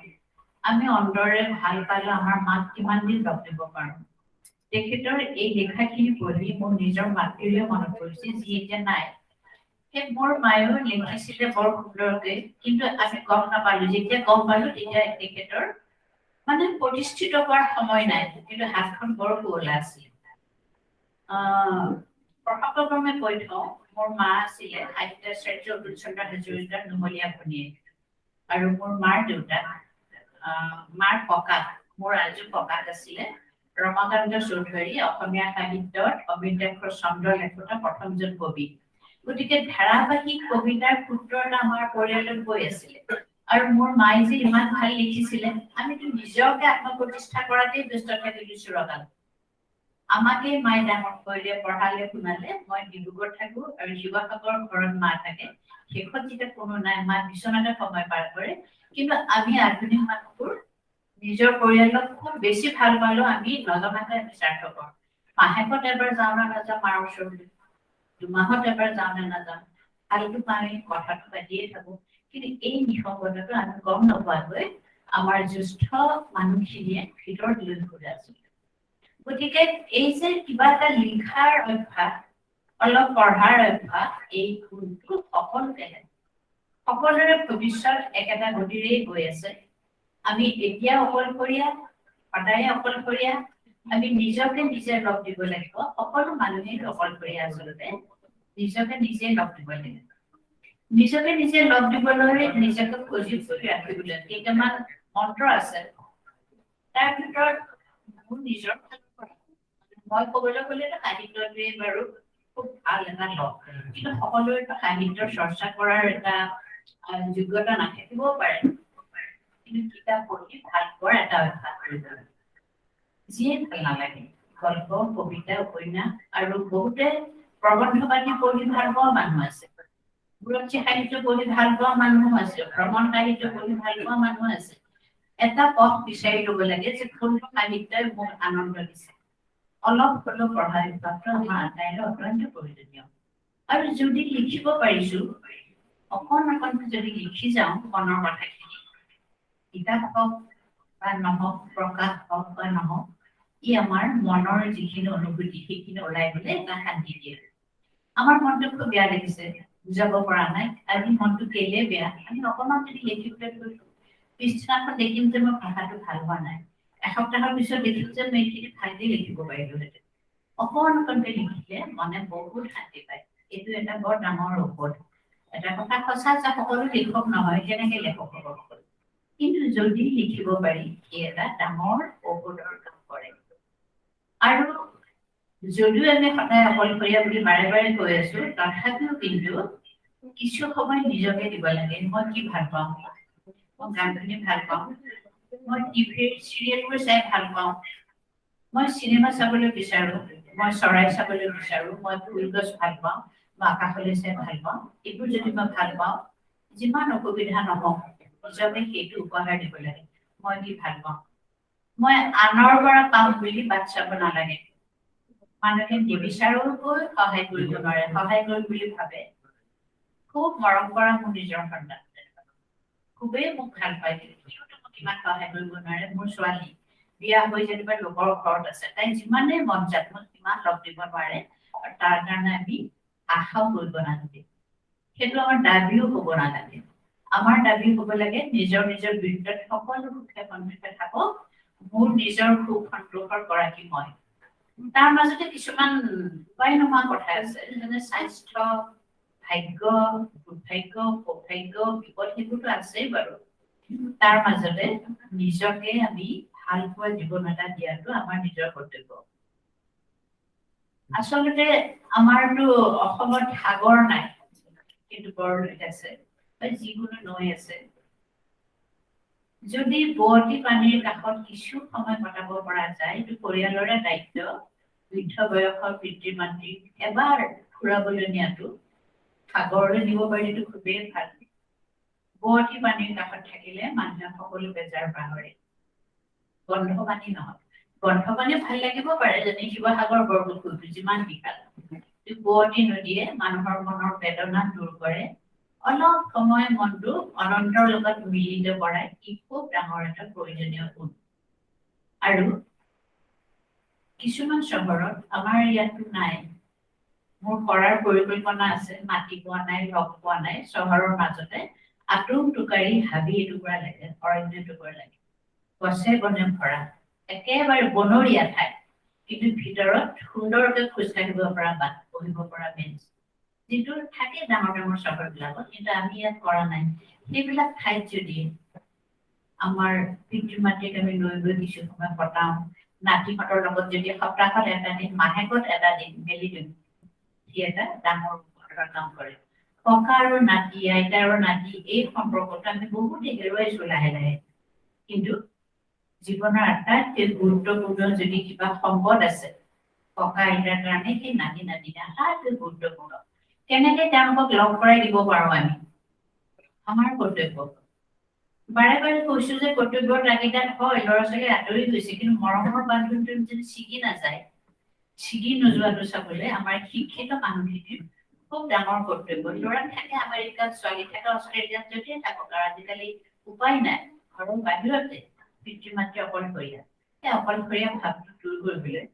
আমি অন্তৰে ভাল পালেও আমাৰ মাক কিমান দিন লগ দিব পাৰো। তেখেতৰ এই লেখাখিনি পঢ়ি মোৰ নিজৰ মাতৃলৈ মনত পৰিছে, যি এতিয়া নাই। সেই মোৰ মায়েও লিখিছিলে বৰ সুন্দৰকৈ, কিন্তু আমি গম নাপালো। যেতিয়া গম পালো তেতিয়া তেখেতৰ মানে প্ৰতিষ্ঠিত হোৱাৰ সময় নাই, কিন্তু হাতখন বৰ শুৱলা আছিলে। প্ৰসংগক্ৰমে কৈ থওঁ, মোৰ মা আছিলে সাহিত্যাচাৰ্য অতুল চন্দ্ৰ হাজৰিকাৰ নুমলীয়া ভনীয়েক, আৰু মোৰ মাৰ দেউতাক, মাৰ ককাক, মোৰ আজু ককাক আছিলে ৰমাকান্ত চৌধুৰী, অসমীয়া সাহিত্যত অমৃতাক্ষৰ ছন্দ লেখোতা প্ৰথমজন কবি। গতিকে ধাৰাবাহিক কবিতাৰ সূত্ৰ এটা আমাৰ পৰিয়ালত গৈ আছিলে। আৰু মোৰ মায়ে যে ইমান ভাল লিখিছিলে, আমিতো নিজকে আত্মপ্ৰতিষ্ঠা কৰাতেই ব্যস্ত থাকিলো চিৰকাল। আমাকে মায়ে ডাঙৰ কৰিলে, পঢ়ালে শুনালে। মই ডিব্ৰুগড়ত থাকো আৰু শিৱসাগৰ ঘৰত মা থাকে। শেষত যেতিয়া কোনো নাই, মা বিচনাতে সময় পাৰ কৰে। কিন্তু আমি আধুনিক মানুহবোৰ নিজৰ পৰিয়ালক খুব বেছি ভাল পালেও আমি নজনাকৈ আমি স্বাৰ্থপৰ। মাহেকত এবাৰ যাওঁ নে নাযাওঁ মাৰ ওচৰলৈ, দুমাহত এবাৰ যাওঁ নে নাযাওঁ, ভালটো পাওঁ, কথাটো পাতিয়ে থাকো। কিন্তু এই নিসংগতাটো আমি গম নোপোৱাকৈ আমাৰ জ্যেষ্ঠ মানুহখিনিয়ে ভিতৰত লৈ ফুৰে আছিলে। গতিকে এই যে কিবা এটা লিখাৰ অভ্যাস, অলপ পঢ়াৰ অভ্যাস, এই গুণটো সকলোকে লাগে। সকলোৰে ভৱিষ্যত একেটা গতিৰেই গৈ আছে। আমি এতিয়া অকলশৰীয়া, সদায়ে অকলশৰীয়া। আমি নিজকে নিজে লগ দিব লাগিব। সকলো মানুহেই অকলশৰীয়া, আচলতে নিজকে নিজে লগ দিব লাগিব। নিজকে নিজে লগ দিবলৈ, নিজকে সজীৱ কৰি ৰাখিবলৈ কেইটামান মন্ত্ৰ আছে। তাৰ ভিতৰত মোৰ নিজৰ ফালৰ পৰা মই কবলৈ গ'লে সাহিত্যটোৱে বাৰু খুব ভাল এটা লগ। কিন্তু সকলোৰে সাহিত্যৰ চৰ্চা কৰাৰ এটা যোগ্যতা নাথাকিবও পাৰে, কিন্তু কিতাপ পঢ়ি ভাল পোৱাৰ এটা অভ্যাস কৰিব লাগে। যিয়ে ভাল নালাগে, গল্প, কবিতা, উপন্যাস আৰু বহুতে প্ৰবন্ধ পাতি পঢ়ি ভাল পোৱা মানুহ আছে, বুৰঞ্জী সাহিত্য পঢ়ি ভাল পোৱা মানুহ আছে, ভ্ৰমণ সাহিত্য পঢ়ি ভাল পোৱা মানুহ আছে। এটা পথ বিচাৰি ল'ব লাগে যে কোনটো সাহিত্যই মোক আনন্দ দিছে। অলপ হ'লেও পঢ়া অভ্যাসটো আমাৰ আটাইৰে অত্যন্ত প্ৰয়োজনীয়। আৰু যদি লিখিব পাৰিছো, অকণ অকণকৈ যদি লিখি যাওঁ মনৰ কথাখিনি, কিতাপ হওক বা নহওক, প্ৰকাশ হওক বা নহওক, ই আমাৰ মনৰ যিখিনি অনুভূতি সেইখিনি ওলাই গ'লে এটা শান্তি দিয়ে। আমাৰ মনটো খুব বেয়া লাগিছে, বুজাব পৰা নাই, আজি মনটো কেলে বেয়া, আমি অকণমান যদি লিখিবলৈ ধৰিছো, পিছদিনাখন দেখিম যে মই ভাষাটো ভাল হোৱা নাই, এসপ্তাহৰ পিছত দেখিম যে মই এইখিনি ভালকে লিখিব পাৰিলোহেঁতেন। অকণ অকণকৈ লিখিলে মনে বহুত শান্তি পায়। এইটো এটা বৰ ডাঙৰ ঔষধ। এটা কথা সঁচা যে সকলো লিখক নহয়, কেনেকে লেখক হ'ব সকলো, কিন্তু যদি লিখিব পাৰি সি এটা ডাঙৰ ঔষধৰ কাম কৰে। আৰু যদিও আমি সদায় অকলশৰীয়া বুলি বাৰে বাৰে কৈ আছো, তথাপিও কিন্তু কিছু সময় নিজকে দিব লাগে। মই কি ভাল পাওঁ, মই গান শুনি ভাল পাওঁ, মই টিভিৰ চিৰিয়েলবোৰ চাই ভাল পাওঁ, মই চিনেমা চাবলৈ বিচাৰো, মই চৰাই চাবলৈ বিচাৰো, মই ফুল গছ ভাল পাওঁ, মই আকাশলৈ চাই ভাল পাওঁ। এইবোৰ যদি মই ভাল পাওঁ, যিমান অসুবিধা নহওক নিজকে সেইটো উপহাৰ দিব লাগে। মই কি ভাল পাওঁ, মই আনৰ পৰা পাম বুলি বাট চাব নালাগে। মানুহে নিবিচাৰোকৈ সহায় কৰিব নোৱাৰে, সহায় কৰিম বুলি ভাবে। খুব মৰম কৰা মোৰ নিজৰ সন্তান, খুবেই মোক ভাল পায়, কিন্তু মোক ইমান সহায় কৰিব নোৱাৰে। মোৰ ছোৱালী বিয়া হৈ যেনিবা লোকৰ ঘৰত আছে, তাই যিমানেই মন যাক মোক সিমান লগ দিব নোৱাৰে। আৰু তাৰ কাৰণে আমি আশাও কৰিব নালাগে, সেইটো আমাৰ দাবীও হ'ব নালাগে। আমাৰ দাবী হ'ব লাগে নিজৰ নিজৰ বৃত্তত সকলো সুখে সন্তোষে থাকক, মোৰ নিজৰ সুখ সন্তোষৰ গৰাকী মই। তাৰ মাজতে কিছুমান উপায় নোহোৱা কথা আছে, যেনে স্বাস্থ্য, ভাগ্য, দুৰ্ভাগ্য, সৌভাগ্য, বিপদ, সেইবোৰতো আছেই বাৰু। তাৰ মাজতে নিজকে আমি ভাল পোৱা জীৱন এটা দিয়াটো আমাৰ নিজৰ কৰ্তব্য। আচলতে আমাৰতো অসমত সাগৰ নাই, কিন্তু বৰনৈত আছে বা যিকোনো নৈ আছে। যদি বোৱতী পানীৰ কাষত কিছু সময় কটাব পৰা যায়, এইটো পৰিয়ালৰে দায়িত্ব। বৃদ্ধ বয়সৰ পিতৃ মাতৃক এবাৰ ফুৰাবলৈ নিয়াটো, সাগৰলৈ নিব পাৰিলেতো খুবেই ভাল। বোৱতী পানীৰ কাষত থাকিলে মানুহে সকলো বেজাৰ পাহৰে। গন্ধ পানী নহয়, গন্ধ পানী ভাল লাগিব পাৰে, যেনে শিৱসাগৰ বৰপুখুৰীটো যিমান বিশাল। বোৱতী নদীয়ে মানুহৰ মনৰ বেদনা দূৰ কৰে, অলপ সময় মনটো অনন্তৰ লগত মিলিত কৰাই, ই খুব ডাঙৰ এটা প্ৰয়োজনীয় গুণ। আৰু কিছুমান চহৰত, আমাৰ ইয়াততো নাই, মোৰ কৰাৰ পৰিকল্পনা আছে, মাটি পোৱা নাই, লগ পোৱা নাই, চহৰৰ মাজতে আটোম টোকাৰি হাবি এটুকুৰা লাগে, অৰণ্য এটুকুৰা লাগে, গছে বনে ভৰা, একেবাৰে বনৰীয়া ঠাই, কিন্তু ভিতৰত সুন্দৰকৈ খোজকাঢ়িব পৰা বাট, বহিব পৰা বেঞ্চ, যিটো থাকে ডাঙৰ ডাঙৰ চহৰবিলাকত, কিন্তু আমি ইয়াত কৰা নাই। সেইবিলাক ঠাইত যদি আমাৰ পিতৃ মাতৃক আমি লৈ গৈ কিছু সময় কটাওঁ, নাতিহঁতৰ লগত যদি সপ্তাহত এটা দিন, মাহেকত এটা দিন মেলি দিওঁ, সি এটা ডাঙৰ উপকাৰৰ কাম কৰে। ককা আৰু নাতি, আইতা আৰু নাতি, এই সম্পৰ্কটো আমি বহুতে হেৰুৱাইছো লাহে লাহে। কিন্তু জীৱনৰ আটাইতকৈ গুৰুত্বপূৰ্ণ যদি কিবা সম্পদ আছে, ককা আইতাৰ কাৰণে সেই নাতি নাতিনী আটাইতকৈ গুৰুত্বপূৰ্ণ। কেনেকে তেওঁলোকক লগ কৰাই দিব পাৰো আমি, আমাৰ কৰ্তব্য। বাৰে বাৰে কৈছো যে কৰ্তব্যৰ তাগিদাত হয় ল'ৰা ছোৱালী আঁতৰি গৈছে, কিন্তু মৰমৰ বান্ধোনটো যদি ছিগি নাযায়, ছিগি নোযোৱাটো চাবলৈ আমাৰ শিক্ষিত মানুহখিনিৰ খুব ডাঙৰ কৰ্তব্য। ল'ৰা থাকে আমেৰিকাত, ছোৱালী থাকে অষ্ট্ৰেলিয়াত, য'তেই থাকক, আৰু আজিকালি উপায় নাই, ঘৰৰ বাহিৰতে পিতৃ মাতৃ অকলশৰীয়া। সেই অকলশৰীয়া ভাৱটো দূৰ কৰিবলৈ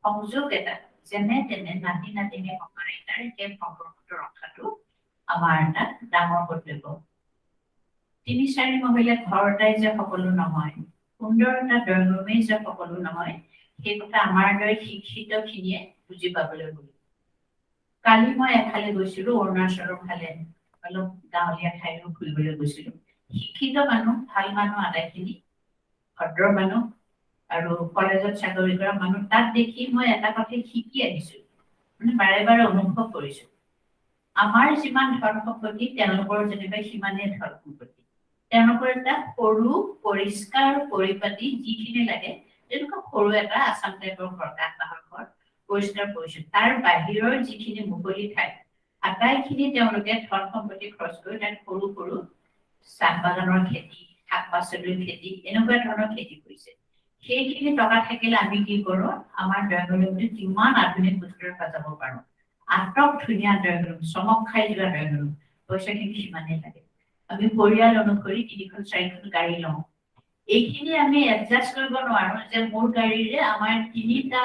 সংযোগ এটা যেনে তেনে নাতি নাতিনী ককা আইতাৰ সেই সম্পৰ্কটো ৰখাটো আমাৰ এটা ডাঙৰ কৰ্তব্য। 3-4 মহলীয়া ঘৰ এটাই যে সকলো নহয়, সুন্দৰ এটা ড্ৰয়িং ৰুমেই যে সকলো নহয়, সেই কথা আমাৰ দৰে শিক্ষিতখিনিয়ে বুজি পাবলৈ হ'ল। কালি মই এফালে গৈছিলো, অৰুণাচলৰ ফালে, অলপ গাঁৱলীয়া ঠাইলৈ ফুৰিবলৈ গৈছিলো। শিক্ষিত মানুহ, ভাল মানুহ আটাইখিনি, ভদ্ৰ মানুহ আৰু কলেজত চাকৰি কৰা মানুহ। তাত দেখি মই এটা কথা শিকি আহিছো, মানে বাৰে বাৰে অনুভৱ কৰিছো। আমাৰ যিমান ধন সম্পত্তি, তেওঁলোকৰ যেনিবা সিমানেই ধন সম্পত্তি। তেওঁলোকৰ এটা সৰু পৰিষ্কাৰ পৰিপাটি যিখিনি লাগে তেনেকুৱা সৰু এটা আছাম টাইপৰ ঘৰ, কাঠ বাঁহৰ ঘৰ, পৰিষ্কাৰ পৰিচ্ছন্ন। তাৰ বাহিৰৰ যিখিনি মুকলি ঠাই, আটাইখিনি তেওঁলোকে ধন সম্পত্তি খৰচ কৰি তাত সৰু সৰু চাহ বাগানৰ খেতি, শাক পাচলিৰ খেতি, এনেকুৱা ধৰণৰ খেতি কৰিছে। সেইখিনি টকা থাকিলে আমি কি কৰো, আমাৰ ড্ৰয়িং ৰুমটো কিমান আধুনিক বস্তুৰে সজাব পাৰো, আটক ধুনীয়া ড্ৰয়িং ৰুম, চমক খাই যোৱা ড্ৰয়িং ৰুম। পইচাখিনি সিমানেই লাগে। আমি পৰিয়াল অনুসৰি 3খন 4খন গাড়ী লওঁ। এইখিনি আমি এডজাষ্ট কৰিব নোৱাৰো যে মোৰ গাড়ীৰে আমাৰ 3টা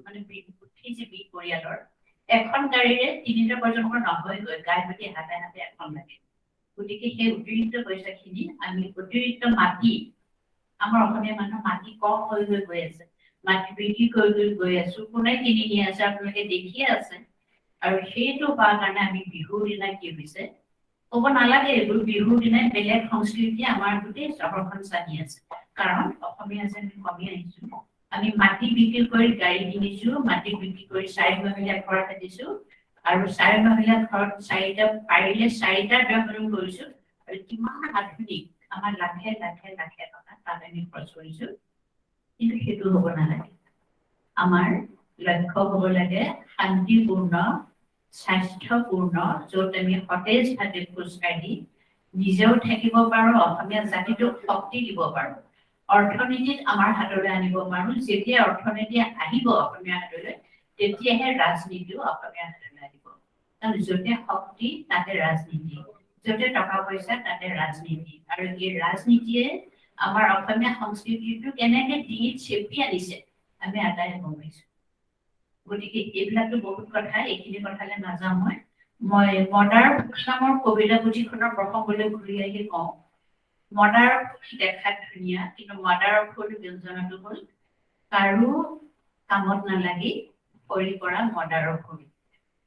মানে বুদ্ধিজীৱী পৰিয়ালৰ এখন গাড়ীৰে 3টা প্ৰজন্মৰ নহয়গৈ, গাই প্ৰতি হাতে হাতে এখন লাগে। গতিকে সেই অতিৰিক্ত পইচাখিনি আমি অতিৰিক্ত মাটি, আমাৰ অসমীয়া মানুহৰ মাটি কম হৈ হৈ গৈ আছে, মাটি বিক্ৰী কৰি কৰি গৈ আছো, কোনে কিনি নি আছে আপোনালোকে দেখিয়ে আছে। আৰু সেইটো হোৱাৰ কাৰণে আমি বিহুৰ দিনা কি হৈছে ক'ব নালাগে, এইবোৰ বিহুৰ দিনাই বেলেগ সংস্কৃতি আমাৰ গোটেই চহৰখন চানি আছে। কাৰণ অসমীয়া যে আমি কমি আহিছো, আমি মাটি বিক্ৰী কৰি গাড়ী কিনিছো, মাটি বিক্ৰী কৰি 4 মহলীয়া ঘৰ সাজিছো, আৰু 4 মহলীয়া ঘৰত 4টা পাৰিলে 4টা ড্ৰয়িং ৰুম কৰিছো। আৰু কিমান আধুনিক, আমাৰ লাখে লাখে লাখে টকা তাত আমি খৰচ কৰিছো। কিন্তু সেইটো হ'ব নালাগে। আমাৰ লক্ষ্য হ'ব লাগে শান্তিপূৰ্ণ, স্বাস্থ্যপূৰ্ণ, য'ত আমি সতেজভাৱে খোজকাঢ়ি নিজেও থাকিব পাৰো, অসমীয়া জাতিটোক শক্তি দিব পাৰো, অৰ্থনীতিত আমাৰ হাতলৈ আনিব পাৰো। যেতিয়া অৰ্থনীতি আহিব অসমীয়া হাতলৈ, তেতিয়াহে ৰাজনীতিও অসমীয়া হাতলৈ আহিব। কাৰণ য'তে শক্তি তাতে ৰাজনীতি, য'তে টকা পইচা তাতে ৰাজনীতি। আৰু এই ৰাজনীতিয়ে আমাৰ অসমীয়া সংস্কৃতিটো কেনেকে ডিঙিত চেপি আনিছে আমি আটাই গম পাইছো। গতিকে এইবিলাকতো বহুত কথা, এইখিনি কথালৈ নাযাওঁ। মই মদাৰ ফুল নামৰ কবিতা পুথিখনৰ প্ৰসংগলৈ ঘূৰি আহি কওঁ, মদাৰ ফুল দেখাত ধুনীয়া, কিন্তু মদাৰ ফুল ব্যঞ্জনাটো হ'ল কাৰো কামত নালাগি সৰি পৰা মদাৰৰ ফুল,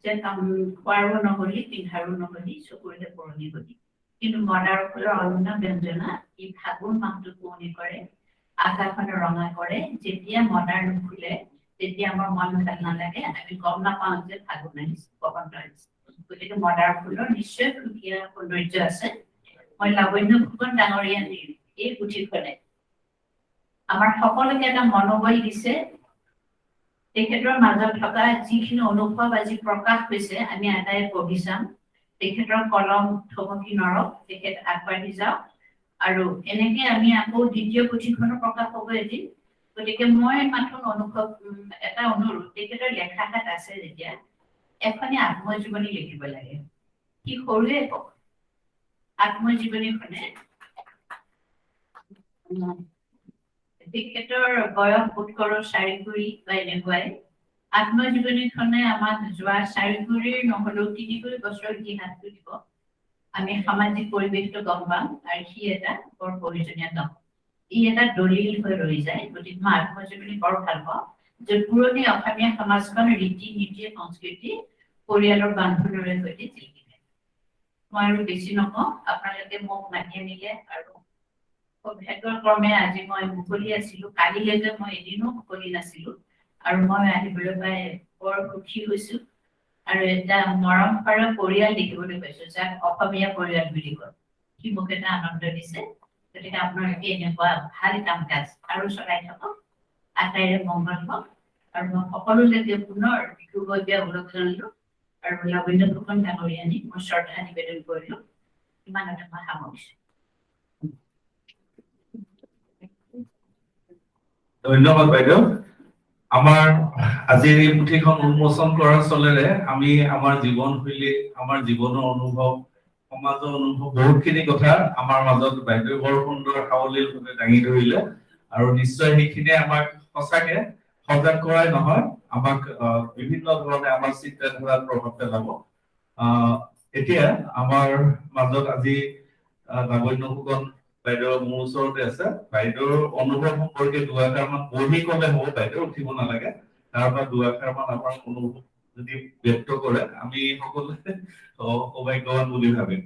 যে কাম খোৱাৰো নহলি, পিন্ধাৰো নহলি, চকুৰে পুৰণি গলি। কিন্তু মদাৰ ফুলৰ অন্য ব্যঞ্জনা, ই ফাগুন মাহটো শুৱনি কৰে, আকাশখন ৰঙা কৰে। যেতিয়া মদাৰ নুফুলে তেতিয়া আমাৰ মন ভাল নালাগে, আমি গম নাপাওঁ যে ফাগুন আহিছে, বসন্ত আহিছে। গতিকে মদাৰ ফুলৰ নিশ্চয় সুকীয়া সৌন্দৰ্য আছে। মই লাৱণ্য ফুকন ডাঙৰীয়া এই পুথিখনে আমাৰ সকলোকে এটা মনোবল দিছে। তেখেতৰ মাজত থকা যিখিনি অনুভৱ আজি প্ৰকাশ হৈছে আমি আটাইয়ে পঢ়ি চাম। তেখেতৰ কলম থমকি নৰক, তেখেত আগবাঢ়ি যাওক। আৰু এনেকে আমি আকৌ দ্বিতীয় পুথিখনো প্ৰকাশ হ'ব এদিন। গতিকে মই মাথোন অনুভৱ এটা অনুৰোধ, তেখেতৰ লেখাখাত আছে যেতিয়া এখনি আত্মজীৱনী লিখিব লাগে, সি সৰুৱে কওক, আত্মজীৱনীখনে তেখেতৰ বয়স বোধ কৰো 4 কুৰি বা এনেকুৱাই, আত্মজীৱনীখনে আমাক যোৱা 4 কুৰিৰ নহলেও 3 কুৰি বছৰৰ ইতিহাসটো দিব। আমি সামাজিক পৰিৱেশটো গম পাম, আৰু সি এটা বৰ প্ৰয়োজনীয় কাম, ই এটা দলিল হৈ ৰৈ যায়। গতিকে মই আত্মজীৱনী বৰ ভাল পাওঁ, য'ত পুৰণি অসমীয়া সমাজখন ৰীতি নীতি সংস্কৃতি পৰিয়ালৰ বান্ধোনেৰে সৈতে জিলিকি থাকে। মই আৰু বেছি নকওঁ, আপোনালোকে মোক মাতি আনিলে আৰু সৌভাগ্যক্ৰমে আজি মই মুকলি আছিলো, কালিলৈকে মই এদিনো মুকলি নাছিলো, আৰু মই আহিবলৈ পাই বৰ সুখী হৈছো। আৰু এটা মৰম কৰা পৰিয়াল দেখিবলৈ পাইছো, যাক অসমীয়া পৰিয়াল বুলি কয়, সি মোক এটা আনন্দ দিছে। গতিকে আপোনালোকে এনেকুৱা ভাল কাম কাজ আৰু চলাই থাকক, আটাইৰে মংগল হওক। আৰু মই সকলোলৈকে পুনৰ বিহুববীয়া ওলগ জনালো, আৰু লাৱণ্য ফুকন ডাঙৰীয়ানীক মই শ্ৰদ্ধা নিবেদন কৰিলো। ইমানতে মই সামৰিছো। ধন্যবাদ বাইদেউ। আমাৰ আজিৰ এই পুথিখন উন্মোচন কৰাৰ চলেৰে আমি আমাৰ জীৱনশৈলী, আমাৰ জীৱনৰ অনুভৱ, সমাজৰ অনুভৱ, বহুতখিনি কথা আমাৰ মাজত বাইদেউ বৰ সুন্দৰ সাৱলীলভাৱে দাঙি ধৰিলে। আৰু নিশ্চয় সেইখিনিয়ে আমাক সঁচাকে সজাগ কৰাই নহয়, আমাক বিভিন্ন ধৰণে আমাৰ চিন্তাধাৰাত প্ৰভাৱ পেলাব। এতিয়া আমাৰ মাজত আজি লাৱণ্য ফুকন বাইদেউ মোৰ ওচৰতে আছে। বাইদেউৰ অনুভৱ সম্পৰ্কে দুআষাৰমান পঢ়ি কলে হ'ব, বাইদেউ উঠিব নালাগে। তাৰ পৰা দুআষাৰমান আমাৰ অনুভৱ যদি ব্যক্ত কৰে আমি সকলোৱে সৌভাগ্যৱান বুলি ভাবিম।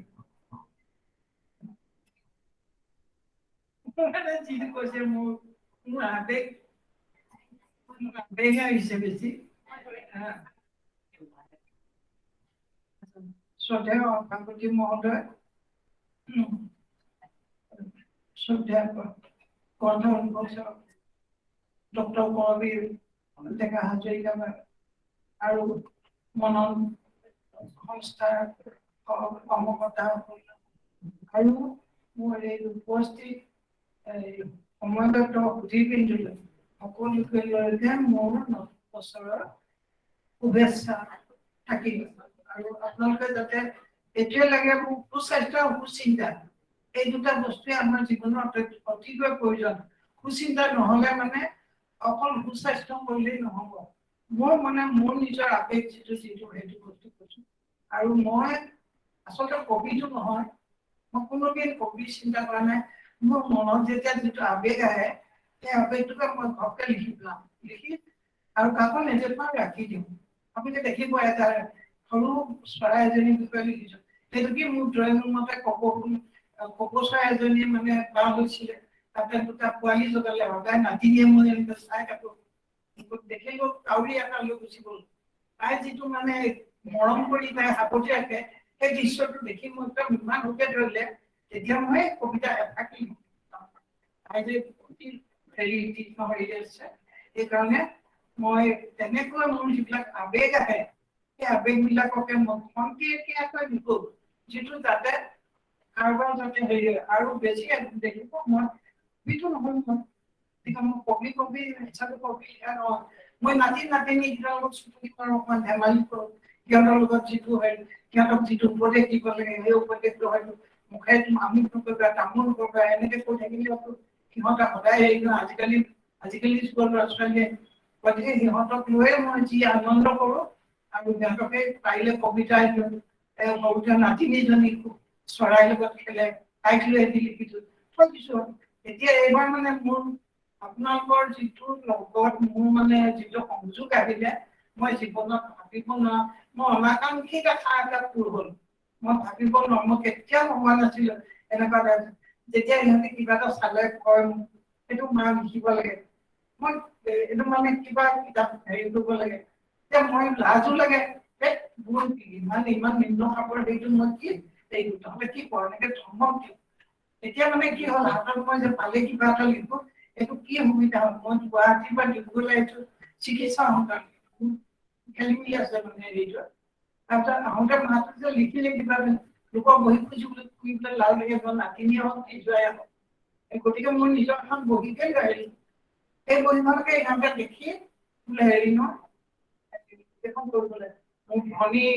যিটো কৈছে মোৰ আৱেগ, আৱেগহে আহিছে বেছি। শ্ৰদ্ধেয় সভাপতি মহোদয়, শ্ৰদ্ধেয় গ্ৰন্থ উন্মোচক ডক্টৰ কৰবী ডেকা হাজৰিকা আৰু মনন সংস্থাৰ কৰ্মকৰ্তাসকল আৰু মোৰ এই উপস্থিত সময়গত সুধীবৃন্দলৈ সকলোকে মোৰ নতুন বছৰৰ শুভেচ্ছা থাকিল। আৰু আপোনালোকে যাতে এইটোৱে লাগে, মোক সুস্বাস্থ্য আৰু সুচিন্তা এই দুটা বস্তুৱে আমাৰ জীৱনৰ অতিকৈ প্ৰয়োজন। সুচিন্তা নহ'লে মানে অকল সুস্বাস্থ্য কৰিলেই নহ'ব। মোৰ মানে মোৰ নিজৰ আৱেগ যিটো যিটো সেইটো বস্তু কৈছো। আৰু মই আচলতে কবিটো নহয়, মই কোনোদিন কবি চিন্তা কৰা নাই। মোৰ মনত যেতিয়া যিটো আৱেগ আহে সেই আৱেগটোকে মই ঘৰকে লিখি পেলাওঁ, লিখি আৰু কাকো নেদেখুৱাই ৰাখি দিওঁ। আপুনি দেখিব এটা সৰু চৰাই এজনীৰ বিষয়ে লিখিছো, সেইটো কি মোৰ ড্ৰয়িং ৰুমতে কপৌ কপৌ চৰাই এজনীয়ে মানে বাহ লৈছিলে, তাতে দুটা পোৱালি জগালে। সদায় নাতিনীয়ে মই এনেকৈ চাই থাকো, দেখিলো কাউৰী এটা লৈ গুচি গ'ল। তাই যিটো মানে মৰম কৰি তাই সাৱটি ৰাখে সেই দৃশ্যটো দেখি মোৰ একদম ইমান সুখে ধৰিলে। তেতিয়া মই কবিতা এফাকি তাই যে অতি হেৰি তীক্ষ্ণ হেৰি আছে, সেইকাৰণে মই তেনেকৈ মোৰ যিবিলাক আৱেগ আহে সেই আৱেগবিলাককে মই খন্তেকীয়াকৈ লিখো, যিটো যাতে কাৰোবাৰ যাতে হেৰি হয়। আৰু বেছি দেখিব মই কবিটো নহয়, মই কবি কবি হিচাপে কবি লিখা নহয়। মই নাতি নাতিনী কেইটাৰ লগত চুটি কৰোঁ, অকণমান ধেমালি কৰোঁ সিহঁতৰ লগত, যিটো হেৰি সিহঁতক যিটো উপদেশ দিব লাগে সেই উপদেশটো হয়তো মুখে আমুক নকৰিবা তামোল নকৰিবা এনেকে কৈ থাকিলেতো সিহঁতে সদায় হেৰি নহয়। আজিকালি আজিকালি যুগৰ ল'ৰা ছোৱালীয়ে, গতিকে সিহঁতক লৈয়ে মই যি আনন্দ কৰোঁ আৰু সিহঁতকে পাৰিলে কবিতা দিওঁ। সৰুতে নাতিনীজনী খুব চৰাইৰ লগত খেলে, তাইক লৈ এটি লিখিছো থৈ দিছো। এতিয়া এইবাৰ মানে মোৰ আপোনালোকৰ যিটো লগত মোৰ মানে যিটো সংযোগ আহিলে, মই জীৱনত ভাবিব নোৱাৰো, মই অনাকাংক্ষিত আশা এটা পূৰ হ'ল। মই ভাবিব নোৱাৰো, মই কেতিয়াও ভবা নাছিলো এনেকুৱা। যেতিয়া সিহঁতে কিবা এটা চালে কয় মোক সেইটো মা লিখিব লাগে, মই এইটো মানে কিবা কিতাপ হেৰি কৰিব লাগে, এতিয়া মই লাজো লাগে, মোৰ ইমান ইমান নিম্ন খাপৰ সেইটো মই কি এইটো তহঁতে কি কৰ এনেকে ধমক দিওঁ। এতিয়া মানে কি হ'ল, হাতত মই যে পালে কিবা এটা লিখো, এইটো কি সুবিধা হ'ল। মই গুৱাহাটীৰ পৰা ডিব্ৰুগড়লৈ আহিছো চিকিৎসা কাৰণে, খেলি মেলি আছে মানে হেৰিটো। তাৰপিছত আহোঁতে মাহটো যে লিখিলে কিবা লোকৰ বহি খুজিবলৈ ফুৰিবলৈ লাজ লাগে, নাতিনীয়ে হওক নিজৰে হওক। গতিকে মোৰ নিজৰ এখন বহীকে লৈ আহিলো, সেই বহীখনকে ইহঁতে দেখি বোলে হেৰি নহয় এইখন কৰিবলৈ। মোৰ ভনী,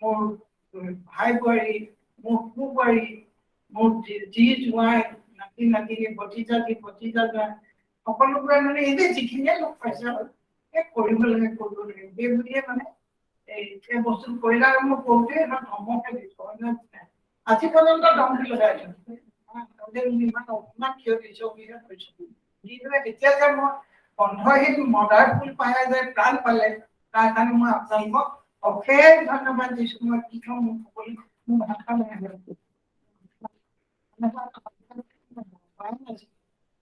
মোৰ ভাই বোৱাৰী, মোৰ সু বোৱাৰী, মোৰ যি জোঁৱাই, নাতি নাতিনী, ভতিজা যি ভতিজা জোঁৱাই, সকলোবোৰে মানে এই যে যিখিনিয়ে লগ পাইছে আৰু এই কৰিব লাগে কৰিব লাগে সেই বুলিয়ে মানে এই বস্তুটো কৰিলে। আৰু মই কৰোঁতে এখন ধমকে দিছো, আজি পৰ্যন্ত ধমকি লগাই আছো, ইমান অপমান কিয় দিছ বুলিহে কৈছো। দি পেলাই তেতিয়া যে মই বন্ধহীন মদাৰ ফুল পাই যে প্ৰাণ পালে, তাৰ কাৰণে মই আপোনালোকক অশেষ ধন্যবাদ দিছো। মই কি কম, মোক সকলো মোৰ ভাষা নাই।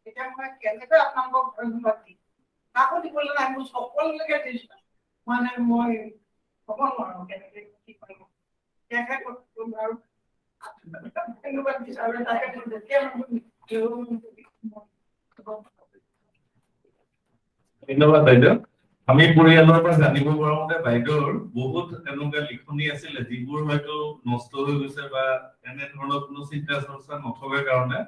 এতিয়া মই কেনেকৈ আপোনালোকক ধন্যবাদ দিম, কাকো দিবলৈ নাই, মোৰ সকলোলৈকে দিছো। মানে মই ক'ব নোৱাৰো কেনেকে কি কৰিম, আৰু ধন্যবাদ দিছো। আৰু তাকে যেতিয়া ধন্যবাদ বাইদেউ। আমি পৰিয়ালৰ পৰা জানিব পৰা মতে বাইদেউৰ বহুত এনেকুৱা লিখনি আছিলে যিবোৰ হয়তো নষ্ট হৈ গৈছে বা এনেধৰণৰ কোনো চিন্তা চৰ্চা নথকাৰ কাৰণে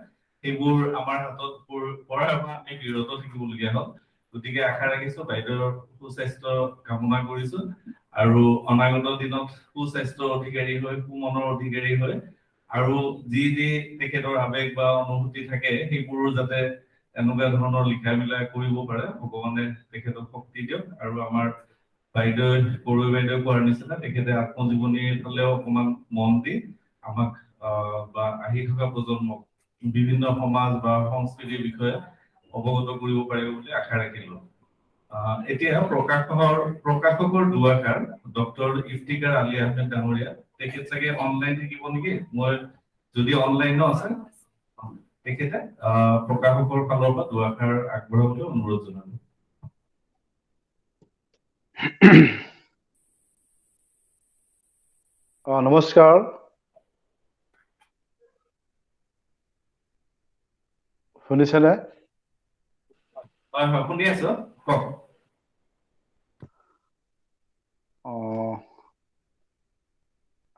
সেইবোৰ আমাৰ হাতত পৰাৰ পৰা আমি বিৰত থাকিবলগীয়া হ'ল। গতিকে আশা ৰাখিছো বাইদেউৰ সুস্বাস্থ্য কামনা কৰিছো আৰু অনাগত দিনত সুস্বাস্থ্যৰ অধিকাৰী হৈ, সুমনৰ অধিকাৰী হৈ আৰু যি যি তেখেতৰ আৱেগ বা অনুভূতি থাকে সেইবোৰো যাতে এনেকুৱা ধৰণৰ লিখা মেলা কৰিব পাৰে, ভগৱানে তেখেতক শক্তি দিয়ক। আৰু আমাৰ বাইদেউ কৰৈ বাইদেউ কোৱাৰ নিচিনা তেখেতে আত্মজীৱনীৰ ফালেও অকণমান মন দি আমাক বা আহি থকা প্ৰজন্মক বিভিন্ন সমাজ বা সংস্কৃতিৰ বিষয়ে অৱগত কৰিব পাৰিব বুলি আশা ৰাখিলো। এতিয়া প্ৰকাশকৰ দুআষাৰ ডক্টৰ ইফতিকাৰ আলী আহমেদ ডাঙৰীয়া, তেখেত চাগে অনলাইন থাকিব নেকি? মই যদি অনলাইনো আছে তেখেতে প্ৰকাশকৰ ফালৰ পৰা দুআষাৰ আগবঢ়াবলৈ অনুৰোধ জনালো। নমস্কাৰ। শুনিছেনে? হয় হয়, শুনি আছো, কওক।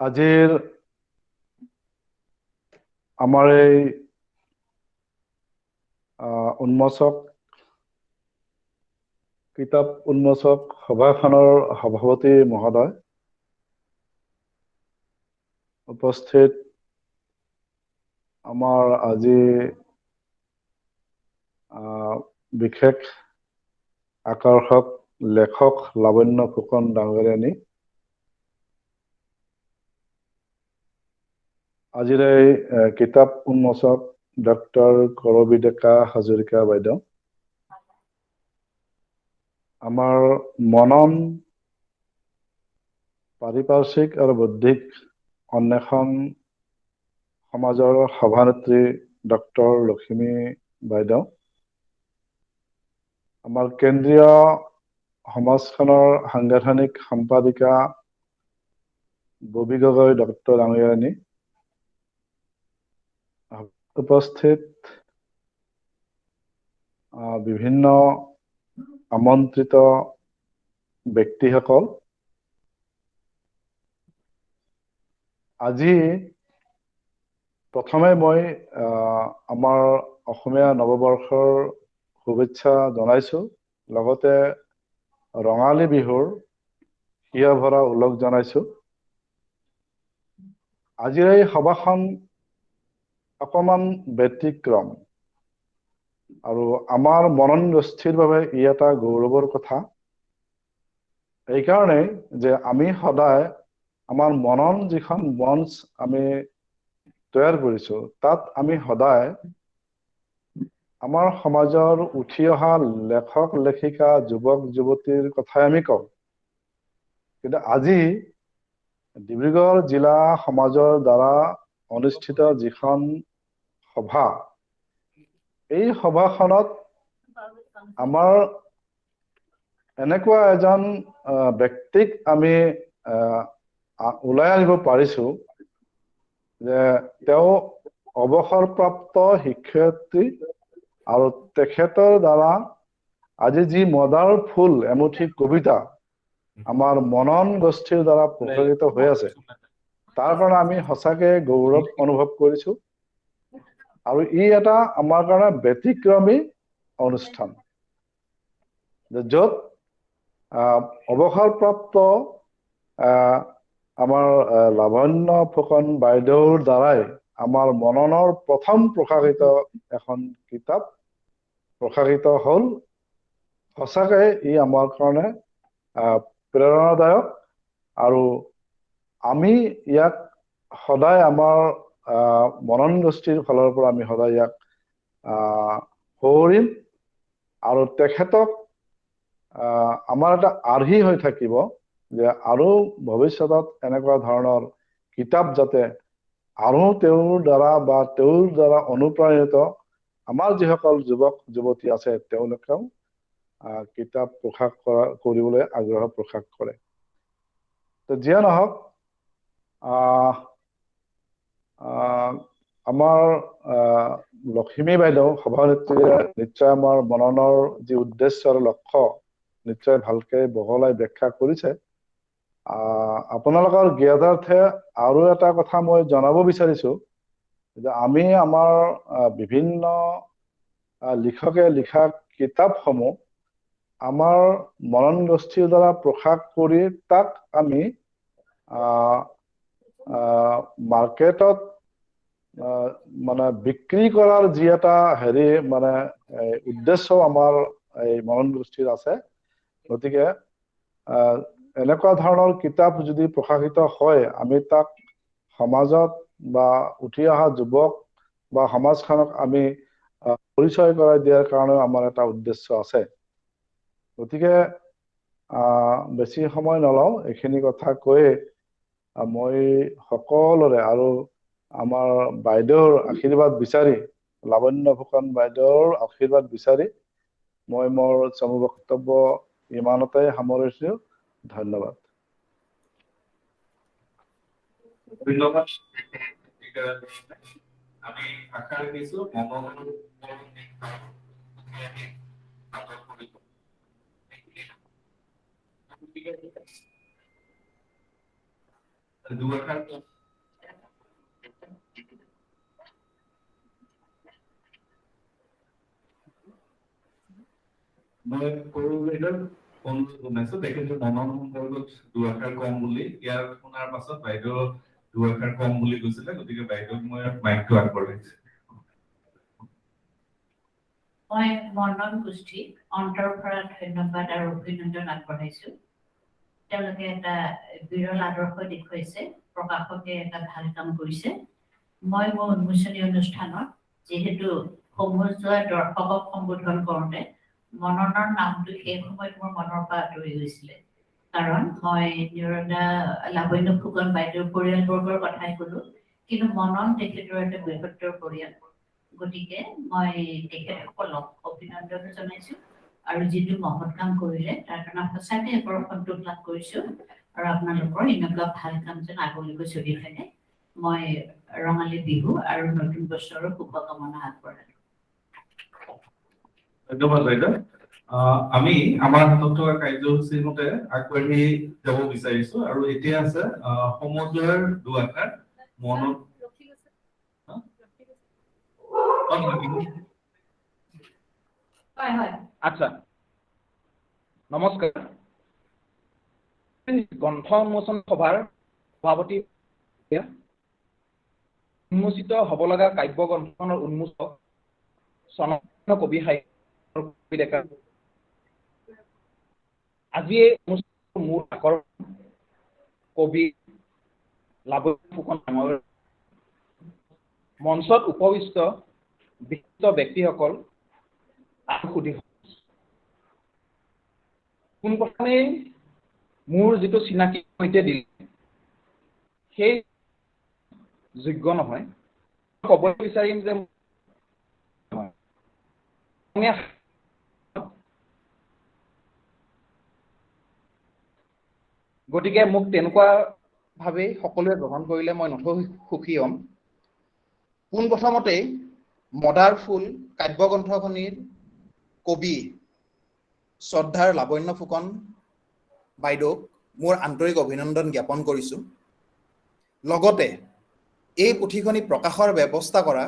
আজিৰ আমাৰ এই উন্মোচক কিতাপ উন্মোচক সভাখনৰ সভাপতি মহোদয়, উপস্থিত আমাৰ আজি বিশেষ আকৰ্ষক লেখক লাৱণ্য ফুকন ডাঙৰীয়ানী, আজিৰ এই কিতাপ উন্মোচক ডক্টৰ কৰবী ডেকা হাজৰিকা বাইদেউ, আমাৰ মনন পাৰিপাৰ্শ্বিক আৰু বৌদ্ধিক অন্বেষণ সমাজৰ সভানেত্ৰী ডক্টৰ লখিমী বাইদেউ, আমাৰ কেন্দ্ৰীয় সমাজখনৰ সাংগঠনিক সম্পাদিকা ববী গগৈ ডক্টৰ ডাঙৰীয়ানী, উপস্থিত বিভিন্ন আমন্ত্ৰিত ব্যক্তিসকল, আজি প্ৰথমে মই আমাৰ অসমীয়া নৱবৰ্ষৰ শুভেচ্ছা জনাইছো, লগতে ৰঙালী বিহুৰ হিয়া ভৰা ওলগ জনাইছো। আজিৰ এই সভাখন অকণমান ব্যতিক্ৰম আৰু আমাৰ মনন গোষ্ঠীৰ বাবে ই এটা গৌৰৱৰ কথা, এইকাৰণেই যে আমি সদায় আমাৰ মনন যিখন মঞ্চ আমি তৈয়াৰ কৰিছো, তাত আমি সদায় আমাৰ সমাজৰ উঠি অহা লেখক লেখিকা যুৱক যুৱতীৰ কথাই আমি কওঁ। কিন্তু আজি ডিব্ৰুগড় জিলা সমাজৰ দ্বাৰা অনুষ্ঠিত যিখন সভা, এই সভাখনত আমাৰ এনেকুৱা এজন ব্যক্তিক আমি ওলাই আনিব পাৰিছো যে তেওঁ অৱসৰপ্ৰাপ্ত শিক্ষয়িত্ৰী আৰু তেখেতৰ দ্বাৰা আজি যি মদাৰ ফুল এমুঠি কবিতা আমাৰ মনন গোষ্ঠীৰ দ্বাৰা প্ৰকাশিত হৈ আছে, তাৰ কাৰণে আমি সঁচাকে গৌৰৱ অনুভৱ কৰিছো। আৰু ই এটা আমাৰ কাৰণে ব্যতিক্ৰমী অনুষ্ঠান, য'ত অৱসৰপ্ৰাপ্ত আমাৰ লাৱণ্য ফুকন বাইদেউৰ দ্বাৰাই আমাৰ মননৰ প্ৰথম প্ৰকাশিত এখন কিতাপ প্ৰকাশিত হ'ল। সঁচাকে ই আমাৰ কাৰণে প্ৰেৰণাদায়ক আৰু আমি ইয়াক সদায় আমাৰ মনন গোষ্ঠীৰ ফালৰ পৰা আমি সদায় ইয়াক সোঁৱৰিম আৰু তেখেতক আমাৰ এটা আৰ্হি হৈ থাকিব যে আৰু ভৱিষ্যতত এনেকুৱা ধৰণৰ কিতাপ যাতে আৰু তেওঁৰ দ্বাৰা বা তেওঁৰ দ্বাৰা অনুপ্ৰাণিত আমাৰ যিসকল যুৱক যুৱতী আছে তেওঁলোকেও কিতাপ প্ৰকাশ কৰিবলৈ আগ্ৰহ প্ৰকাশ কৰে। তো যিয়ে নহওক, আমাৰ লখিমী বাইদেউ সভানেত্ৰীয়ে নিশ্চয় আমাৰ মননৰ যি উদ্দেশ্য আৰু লক্ষ্য নিশ্চয় ভালকে বহলাই ব্যাখ্যা কৰিছে। আপোনালোকৰ জ্ঞাতাৰ্থে আৰু এটা কথা মই জনাব বিচাৰিছো যে আমি আমাৰ বিভিন্ন লিখকে লিখা কিতাপসমূহ আমাৰ মনন গোষ্ঠীৰ দ্বাৰা প্ৰকাশ কৰি তাক আমি মাৰ্কেটত মানে বিক্ৰী কৰাৰ যি এটা হেৰি মানে উদ্দেশ্য আমাৰ এই মনন গোষ্ঠীৰ আছে। গতিকে এনেকুৱা ধৰণৰ কিতাপ যদি প্ৰকাশিত হয়, আমি তাক সমাজত বা উঠি অহা যুৱক বা সমাজখনক আমি পৰিচয় কৰাই দিয়াৰ কাৰণেও আমাৰ এটা উদ্দেশ্য আছে। গতিকে বেছি সময় নলওঁ, এইখিনি কথা কৈয়ে মই সকলোৰে আৰু আমাৰ বাইদেউৰ আশীৰ্বাদ বিচাৰি, লাৱণ্য ফুকন বাইদেউৰ আশীৰ্বাদ বিচাৰি মই মোৰ চমু বক্তব্য ইমানতে সামৰিছো। ধন্যবাদ। ধন্যবাদ। আমি আশা ৰাখিছো মনৰ দুআষাৰ মই সৰু বাইদেউক অনুৰোধ জনাইছো, তেখেতে মনন সম্পৰ্কত দুআষাৰ কম বুলি ইয়াৰ শুনাৰ পাছত বাইদেউ দুআষাৰ কম বুলি কৈছিলে, গতিকে বাইদেউক মই মাইকটো আগবঢ়াইছো। মই মনন গোষ্ঠীক অন্তৰৰ পৰা ধন্যবাদ আৰু অভিনন্দন আগবঢ়াইছো। তেওঁলোকে এটা বিৰল আদৰ্শ দেখুৱাইছে, প্ৰকাশকে এটা ভাল কাম কৰিছে। মই মোৰ উন্মোচনী অনুষ্ঠানত যিহেতু সমজুৱা দৰ্শকক সম্বোধন কৰোঁতে মননৰ নামটো সেই সময়ত মোৰ মনৰ পৰা আঁতৰি গৈছিলে, কাৰণ মই নিৰদা লাৱণ্য ফুকন বাইদেউৰ পৰিয়ালবৰ্গৰ কথাই ক'লো, কিন্তু মনন তেখেতৰ এটা বৃহত্তৰ পৰিয়াল। গতিকে মই তেখেতসকলক অভিনন্দন জনাইছো আৰু যিটো মহৎ কাম কৰিলে তাৰ কাৰণে সঁচাকৈ বৰ সন্তোষ লাভ কৰিছো আৰু আপোনালোকৰ এনেকুৱা ভাল কাম যেন আগলৈকে চলি থাকে। মই ৰঙালী বিহু আৰু নতুন বছৰৰ শুভকামনা আগবঢ়ালো। ধন্যবাদ বাইদেউ। আমি আমাৰ হাতত থকা কাৰ্যসূচীৰ মতে আগবাঢ়ি যাব বিচাৰিছো আৰু এতিয়া আছে সমজুৱাৰ দুআষাৰ মনত। আচ্ছা, নমস্কাৰ। গ্ৰন্থ উন্মোচন সভাৰ সভাপতি উন্মোচিত হ'ব লগা কাব্য গ্ৰন্থখনৰ উন্মোচক স্বনামধন্য কবি সাহিত্য ডেকা। আজি এই অনুষ্ঠানৰ মূল আকৰ্ষণ কবি লাৱণ্য ফুকন ডাঙৰীয়া। মঞ্চত উপবিষ্ট বিশিষ্ট ব্যক্তিসকল আৰু সুধী, পোনপ্ৰথমেই মোৰ যিটো চিনাকি সৈতে দিলে সেই যোগ্য নহয়। ক'ব বিচাৰিম যে গতিকে মোক তেনেকুৱা ভাৱেই সকলোৱে গ্ৰহণ কৰিলে মই নথৈ সুখী হ'ম। পোনপ্ৰথমতেই মদাৰ ফুল কাব্যগ্ৰন্থখনিৰ কবি শ্ৰদ্ধাৰ লাৱণ্য ফুকন বাইদেউক মোৰ আন্তৰিক অভিনন্দন জ্ঞাপন কৰিছোঁ। লগতে এই পুথিখনি প্ৰকাশৰ ব্যৱস্থা কৰা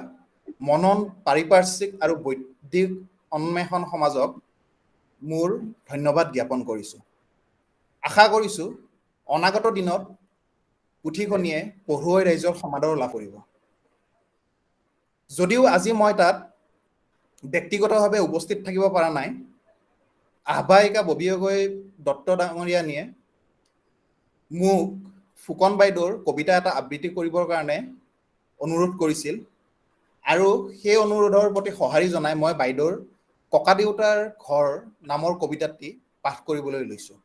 মনন পাৰিপাৰ্শ্বিক আৰু বৌদ্ধিক অন্বেষণ সমাজক মোৰ ধন্যবাদ জ্ঞাপন কৰিছোঁ। আশা কৰিছোঁ অনাগত দিনত পুথিখনিয়ে পঢ়ুৱৈ ৰাইজৰ সমাদৰ লাভ কৰিব। যদিও আজি মই তাত ব্যক্তিগতভাৱে উপস্থিত থাকিব পৰা নাই, আহ্বায়িকা ববী গগৈ দত্ত ডাঙৰীয়ানীয়ে মোক ফুকন বাইদেউৰ কবিতা এটা আবৃত্তি কৰিবৰ কাৰণে অনুৰোধ কৰিছিল আৰু সেই অনুৰোধৰ প্ৰতি সঁহাৰি জনাই মই বাইদেউৰ ককাদেউতাৰ ঘৰ নামৰ কবিতাটি পাঠ কৰিবলৈ লৈছোঁ।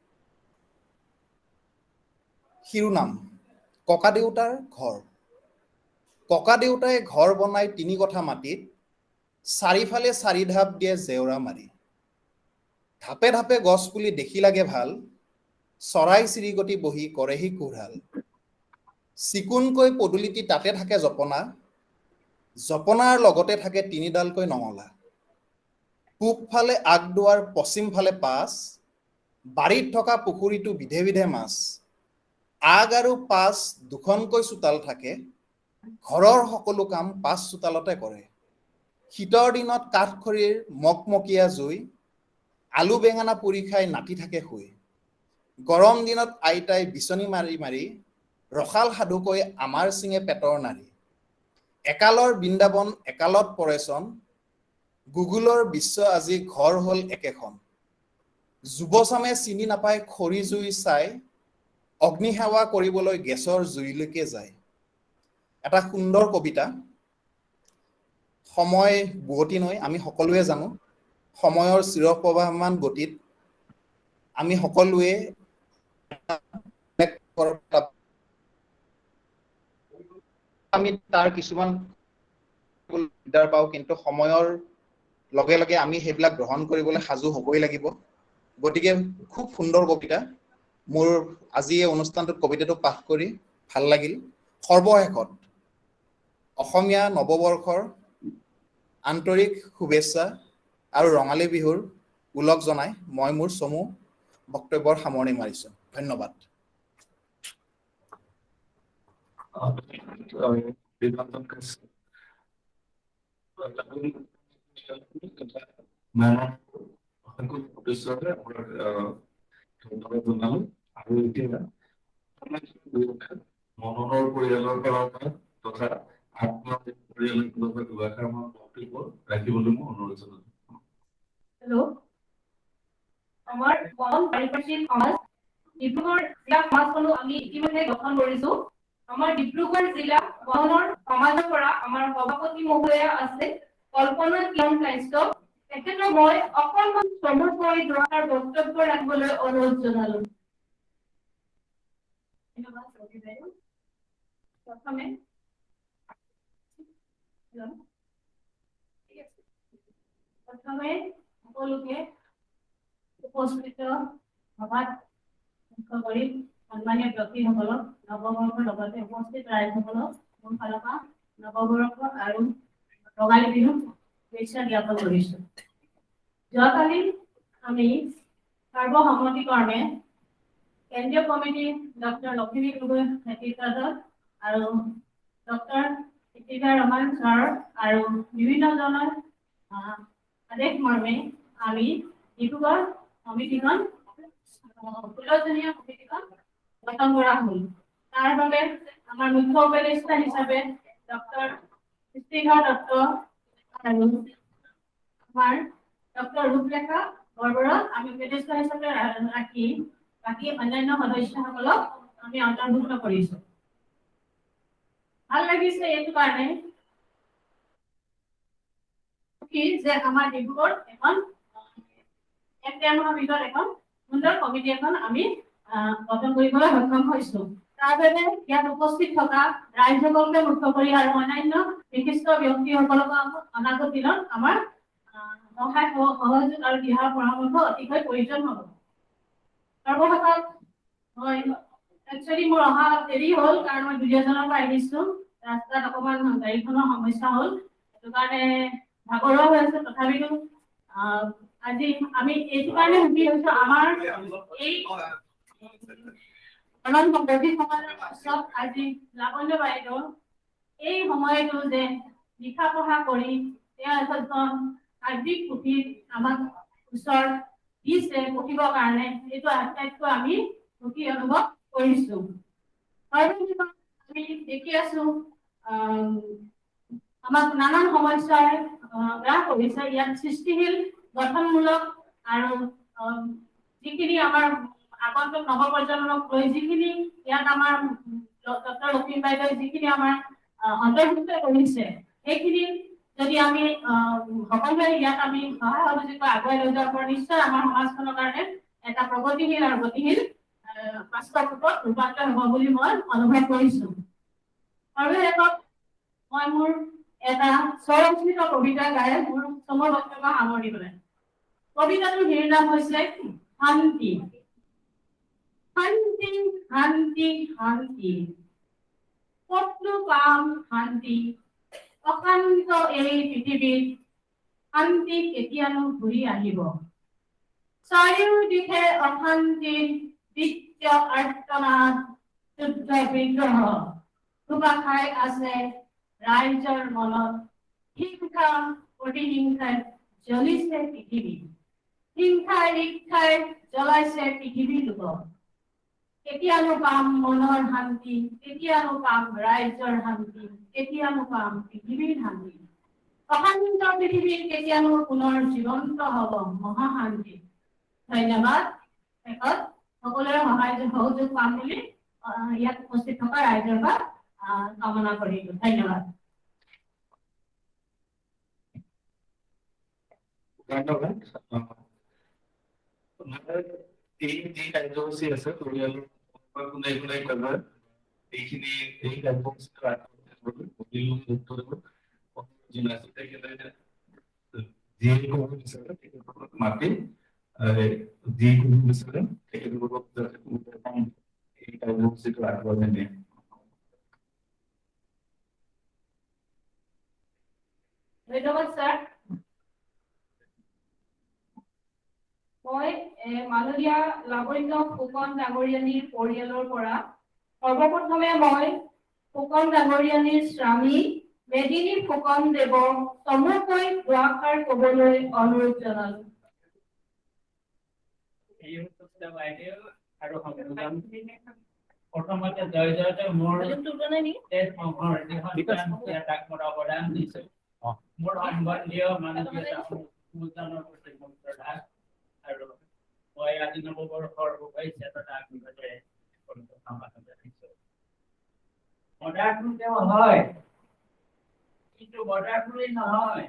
শিৰোনাম: ককাদেউতাৰ ঘৰ। ককাদেউতাই ঘৰ বনাই 3 কঠা মাটিত, চাৰিফালে চাৰি ঢাপ দিয়ে জেওৰা মাৰি। ঢাপে ঢাপে গছ পুলি দেখি লাগে ভাল, চৰাই চিৰিকটি বহি কৰেহি কোঢ়াল। চিকুণকৈ পদূলিটি তাতে থাকে জপনা, জপনাৰ লগতে থাকে তিনিডালকৈ নঙলা। পূবফালে আগদুৱাৰ, পশ্চিমফালে পাছ, বাৰীত থকা পুখুৰীটো বিধে বিধে মাছ। আগ আৰু পাছ দুখনকৈ চোতাল থাকে, ঘৰৰ সকলো কাম পাছ চোতালতে কৰে। শীতৰ দিনত কাঠখৰিৰ মকমকীয়া জুই, আলু বেঙেনা পুৰি খাই নাতি থাকে শুই। গৰম দিনত আইতাই বিচনী মাৰি মাৰি ৰসাল সাধু কৈ আমাৰ চিঙে পেটৰ নাৰী। একালৰ বৃন্দাবন একালত পৰেচন, গুগুলৰ বিশ্ব আজি ঘৰ হ'ল একেখন। যুৱচামে চিনি নাপায় খৰি জুই চাই, অগ্নিসেৱা কৰিবলৈ গেছৰ জুইলৈকে যায়। এটা সুন্দৰ কবিতা। সময় বোৱতী নৈ, আমি সকলোৱে জানো সময়ৰ চিৰপ্ৰবাহমান গতিত আমি সকলোৱে আমি তাৰ কিছুমান দিগদাৰ পাওঁ, কিন্তু সময়ৰ লগে লগে আমি সেইবিলাক গ্ৰহণ কৰিবলৈ সাজু হ'বই লাগিব। গতিকে খুব সুন্দৰ কবিতা। মোৰ আজি এই অনুষ্ঠানটোত কবিতাটো পাঠ কৰি ভাল লাগিল। সৰ্বশেষত অসমীয়া নৱবৰ্ষৰ আন্তৰিক শুভেচ্ছা আৰু ৰঙালী বিহুৰ ওলগ জনাই মই মোৰ চমু বক্তব্যৰ সামৰণি মাৰিছোঁ। ধন্যবাদ। আৰু এতিয়া মননৰ পৰিয়ালৰ ফালৰ পৰা তথা আত্মীয় পৰিয়ালৰ ফালৰ পৰা দুআষাৰ মান বক্তব্য ৰাখিবলৈ মই অনুৰোধ জনালো। হেল্ল', আমাৰ মনন পাৰিপাৰ্শ্বিক সমাজ ডিব্ৰুগড় জিলা সমাজখনো আমি ইতিমধ্যে গঠন কৰিছো। আমাৰ ডিব্ৰুগড় জিলা মননৰ সমাজৰ পৰা আমাৰ সভাপতি মহোদয়া আছে কল্পনা কিৰণ কাশ্যপ, তেখেতক মই অকণমান চমুকৈ দুআষাৰ বক্তব্য ৰাখিবলৈ অনুৰোধ জনালো। ধন্যবাদ বাইদেউ। প্ৰথমে প্ৰথমে সকলোকে উপস্থিত সভাত মুখ্য কৰি সন্মানীয় ব্যক্তিসকলক নৱবৰ্ষৰ লগতে উপস্থিত ৰাইজসকলক মোৰ ফালৰ পৰা নৱবৰ্ষ আৰু ৰঙালী বিহুৰ শুভেচ্ছা জ্ঞাপন কৰিছো। যোৱাকালি আমি সৰ্বসন্মতিক্ৰমে কেন্দ্ৰীয় কমিটি ডক্টৰ লক্ষ্মী গগৈ নেতৃত্বাধীন আৰু ডক্টৰ ইতিকা ৰহমান ছাৰ আৰু বিভিন্নজনৰ আদেশ মৰ্মে আমি ডিব্ৰুগড় সমিতিখন ১৬জনীয়া সমিতিখন গঠন কৰা হ'ল। তাৰ বাবে আমাৰ মুখ্য উপদেষ্টা হিচাপে ডক্টৰ শ্ৰীধৰ দত্ত আৰু আমাৰ ডক্টৰ ৰূপৰেখা বৰবৰাক আমি উপদেষ্টা হিচাপে ৰাখি বাকী অন্যান্য সদস্যসকলক আমি অন্তৰ্ভুক্ত কৰিছো। ভাল লাগিছে এইটো কাৰণে কি যে আমাৰ ডিব্ৰুগড় এখন এক ডেৰ মাহৰ ভিতৰত এখন সুন্দৰ কমিটি এখন আমি গঠন কৰিবলৈ সক্ষম হৈছো। তাৰ বাবে ইয়াত উপস্থিত থকা ৰাইজসকলকে মুখ্য কৰি আৰু অন্যান্য বিশিষ্ট ব্যক্তিসকলকো অনাগত দিনত আমাৰ সহায় সহযোগ আৰু দিহা পৰামৰ্শ অতিকৈ প্ৰয়োজন হ'ব। সৰ্বশেষত মই একচুৱেলি মোৰ অহা দেৰি হ'ল কাৰণ মই দুলীয়াজনৰ পৰা আহিছো, ৰাস্তাত অকণমান গাড়ীখনৰ সমস্যা হ'ল, সেইটো কাৰণে ভাগৰুৱা হৈ আছে। তথাপিতো আজি আমি এইটো কাৰণে সুখী হৈছো, আমাৰ এই সমাজৰ পাছত আজি লাৱণ্য বাইদেউ এই সময়তো যে লিখা পঢ়া কৰি তেওঁ এখন কাব্যিক পুথি আমাক ওচৰত দিছে পঢ়িবৰ কাৰণে, এইটো আটাইতকৈ আমি সুখী অনুভৱ কৰিছো। আমি দেখি আছো আমাক নানান সমস্যাৰ গ্ৰাস কৰিছে। ইয়াত সৃষ্টিশীল গঠনমূলক আৰু যিখিনি আমাৰ আগন্তুক নৱপ্ৰজন্মক লৈ যিখিনি ইয়াত আমাৰ ডক্টৰ লক্ষ্মী বাইদেৱে যিখিনি আমাৰ অন্তৰ্ভুক্ত কৰিছে, সেইখিনি যদি আমি সকলোৱে ইয়াত আমি সহায় সহযোগিতা আগুৱাই লৈ যাব পাৰোঁ, নিশ্চয় আমাৰ সমাজখনৰ কাৰণে এটা প্ৰগতিশীল আৰু গতিশীল বাস্তৱ ৰূপত ৰূপান্তৰ হ'ব বুলি মই অনুভৱ কৰিছো। আৰু শেষত মই মোৰ এটা স্বৰচিত কবিতা গাই মোৰ চমু বক্তব্য সামৰণি পেলাই। কবিতাটোৰ শিৰোনাম হৈছে শান্তি। শান্তি শান্তি শান্তি, ক'তনো পাম শান্তি, অশান্ত এই পৃথিৱীত শান্তি কেতিয়ানো ঘূৰি আহিব? চাৰিওদিশে অশান্তিৰ দ্বিতীয় আৰ্তনাদ, যুদ্ধ বিগ্ৰহ থোপা খাই আছে ৰাইজৰ মনত, হিংসা প্ৰতিহিংসাই জ্বলিছে পৃথিৱী, হিংসাই ঈৰ্ষাই জ্বলাইছে পৃথিৱীৰ লোকক। কেতিয়ানো পাম মনৰ শান্তি, কেতিয়ানো পাম ৰাইজৰ শান্তি, কেতিয়ানো পাম পৃথিৱীৰ শান্তি? অশান্ত পৃথিৱীৰ কেতিয়ানো পুনৰ জীৱন্ত হ'ব মহাশান্তি? ধন্যবাদ। শেষত সকলোৰে সহায় সহযোগ পাম বুলি ইয়াত উপস্থিত থকা ৰাইজৰ পৰা কামনা কৰিলো। ধন্যবাদ। ধন্যবাদ। এই যি কাৰ্যসূচী আছে পৰিয়ালৰ কোনে কোনে ক'ব এইখিনি এই কাৰ্যসূচী যিয়ে ক'ব বিচাৰে তেখেতসকলক মাতি যি ক'ব বিচাৰে তেখেতসকলক যাতে এই কাৰ্যসূচীটো আগবঢ়াই নিয়ে। ধন্যবাদ ছাৰ। মই মাননীয়া লাৱণ্য ফুকন ডাঙৰীয়ানীৰ পৰিয়ালৰ পৰা সৰ্বপ্ৰথমে মই ফুকন ডাঙৰীয়ানীৰ স্বামী মেদিনী ফুকন দেৱক চমুকৈ দুআষাৰ কবলৈ অনুৰোধ জনালো। প্ৰথমতে জয় জয়তে মোৰ অৱদান দিছে মোৰ সম্বন্ধীয় মাননীয় আৰু মই আজি নৱবৰ্ষৰ শুভেচ্ছা তথা আশীৰ্বাদেৰে মদাৰফুল তেওঁ হয়, কিন্তু মদাৰফুলেই নহয়,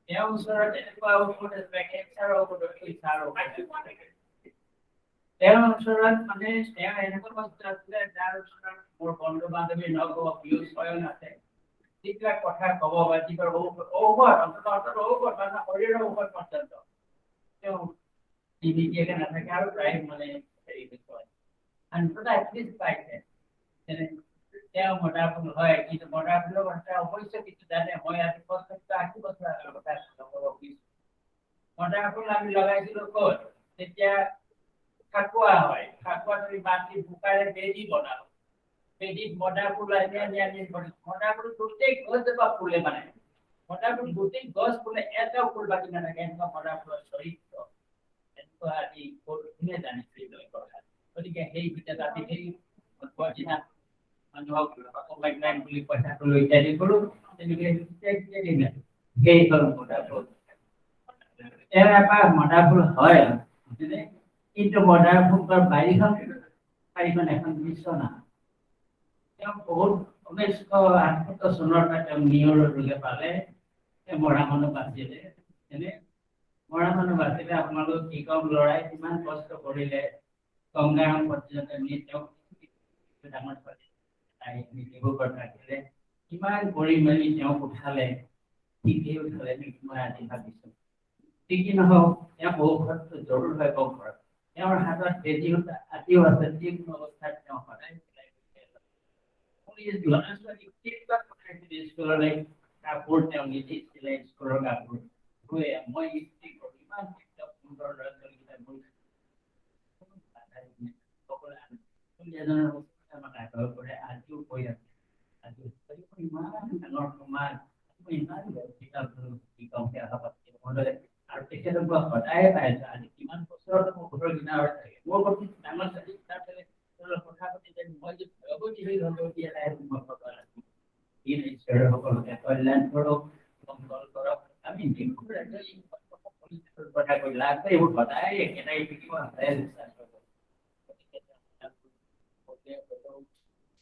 তেওঁৰ ওচৰত এনেকুৱা ঔষধ আছে, কেঞ্চাৰৰ ঔষধ, তেওঁৰ ওচৰত মানে তেওঁ এনেকুৱা বস্তু আছিলে যাৰ ওচৰত মোৰ বন্ধু বান্ধৱী নগব স্বয়ং আছে, যিবিলাক কথা কব বা যিবিলাক ঔষধ অন্ততঃ ঔষধ মানে শৰীৰৰ ঔষধ পৰ্যন্ত তেওঁ নিদিয়াকে নাথাকে আৰু প্ৰায় মানে হেৰি কয় এটলিষ্ট পাইছে। তেওঁ মদাৰ ফুল হয়, কিন্তু মদাৰ ফুলৰ কথা অৱশ্যে কিছু জানে। মই আজি 75-80 বছৰ আগৰ কথা ক'ব খুজিছো। মদাৰ ফুল আমি লগাইছিলো ক'ত? তেতিয়া ফাকুৱা হয়, ফাকুৱা আমি মাটি বোকাৰে বেদি বনাও, বেদিত মদাৰ ফুল আনি আনি আনি মদাৰ ফুল গোটেই গছজোপা ফুলে, মানে মদাৰ ফুল গোটেই গছ ফুলে, এটাও ফুল বাকী নাথাকে। এনেকুৱা মদাৰ ফুলৰ চৰিত্ৰ এনেকুৱা আদি কোনে জানিছিল কথা। গতিকে সেই তাতে সেই দিনা মানুহক বুলি পইচাটো লৈ ইত্যাদি কৰো, তেনেকে সেই হ'ল মদাৰ ফুল। তেওঁ এপাহ মদাৰ ফুল হয়, কিন্তু মদাৰ ফুলৰ বাৰীখন এখন বিচনা। তেওঁ বহুত 1978 চনৰ পৰা তেওঁ নিয়ৰ ৰোগে পালে, মৰা মানুহ বাচিলে। এনে মৰা মানুহ বাচিলে আপোনালোক কি কম, ল'ৰাই কিমান কষ্ট কৰিলে গংগাৰাম পৰ্যন্ত নি তেওঁক ডাঙৰ ছোৱালী ডিব্ৰুগড় থাকিলে কিমান কৰি মেলি তেওঁক উঠালে, ঠিকেই উঠালে নেকি মই আজি ভাবিছো। যি কি নহওক, তেওঁ ঔষধটো জৰুৰ হয় ঘৰত, তেওঁৰ হাতত বেজি আজিও আছে, যিকোনো অৱস্থাত তেওঁ সদায় ল'ৰা ছোৱালী কেইবাক পঠাইছিলে স্কুললৈ, কাপোৰ তেওঁ নিজে চিলাই স্কুলৰ কাপোৰ ধুৱে। মই ইস্ত্ৰি কৰোঁ, ইমান সুন্দৰ ল'ৰা ছোৱালীকেইটা মোৰ সকলোৱে এজনৰ আমাক আগ্ৰহ কৰে, আজিও কৈ আছে। আজিও ইমান ডাঙৰ সমাজ, ইমান কি কম সেয়া আৰু তেখেতক মই সদায় পাই আছো। আজি কিমান বছৰত মোৰ ঘৰৰ কিনাৰত থাকে, মোৰ প্ৰতি ডাঙৰ ছোৱালী কথা পাতি মই যে ভয়ৱতী হৈ হ'লেও দিয়া নাই, মই ঈশ্বৰে সকলোকে কল্যাণ কৰক, মংগল কৰক। আমি কথা কৈ লাভ এইবোৰ সদায় একেটাই থাকিব, সদায় বিশ্বাস কৰোঁ।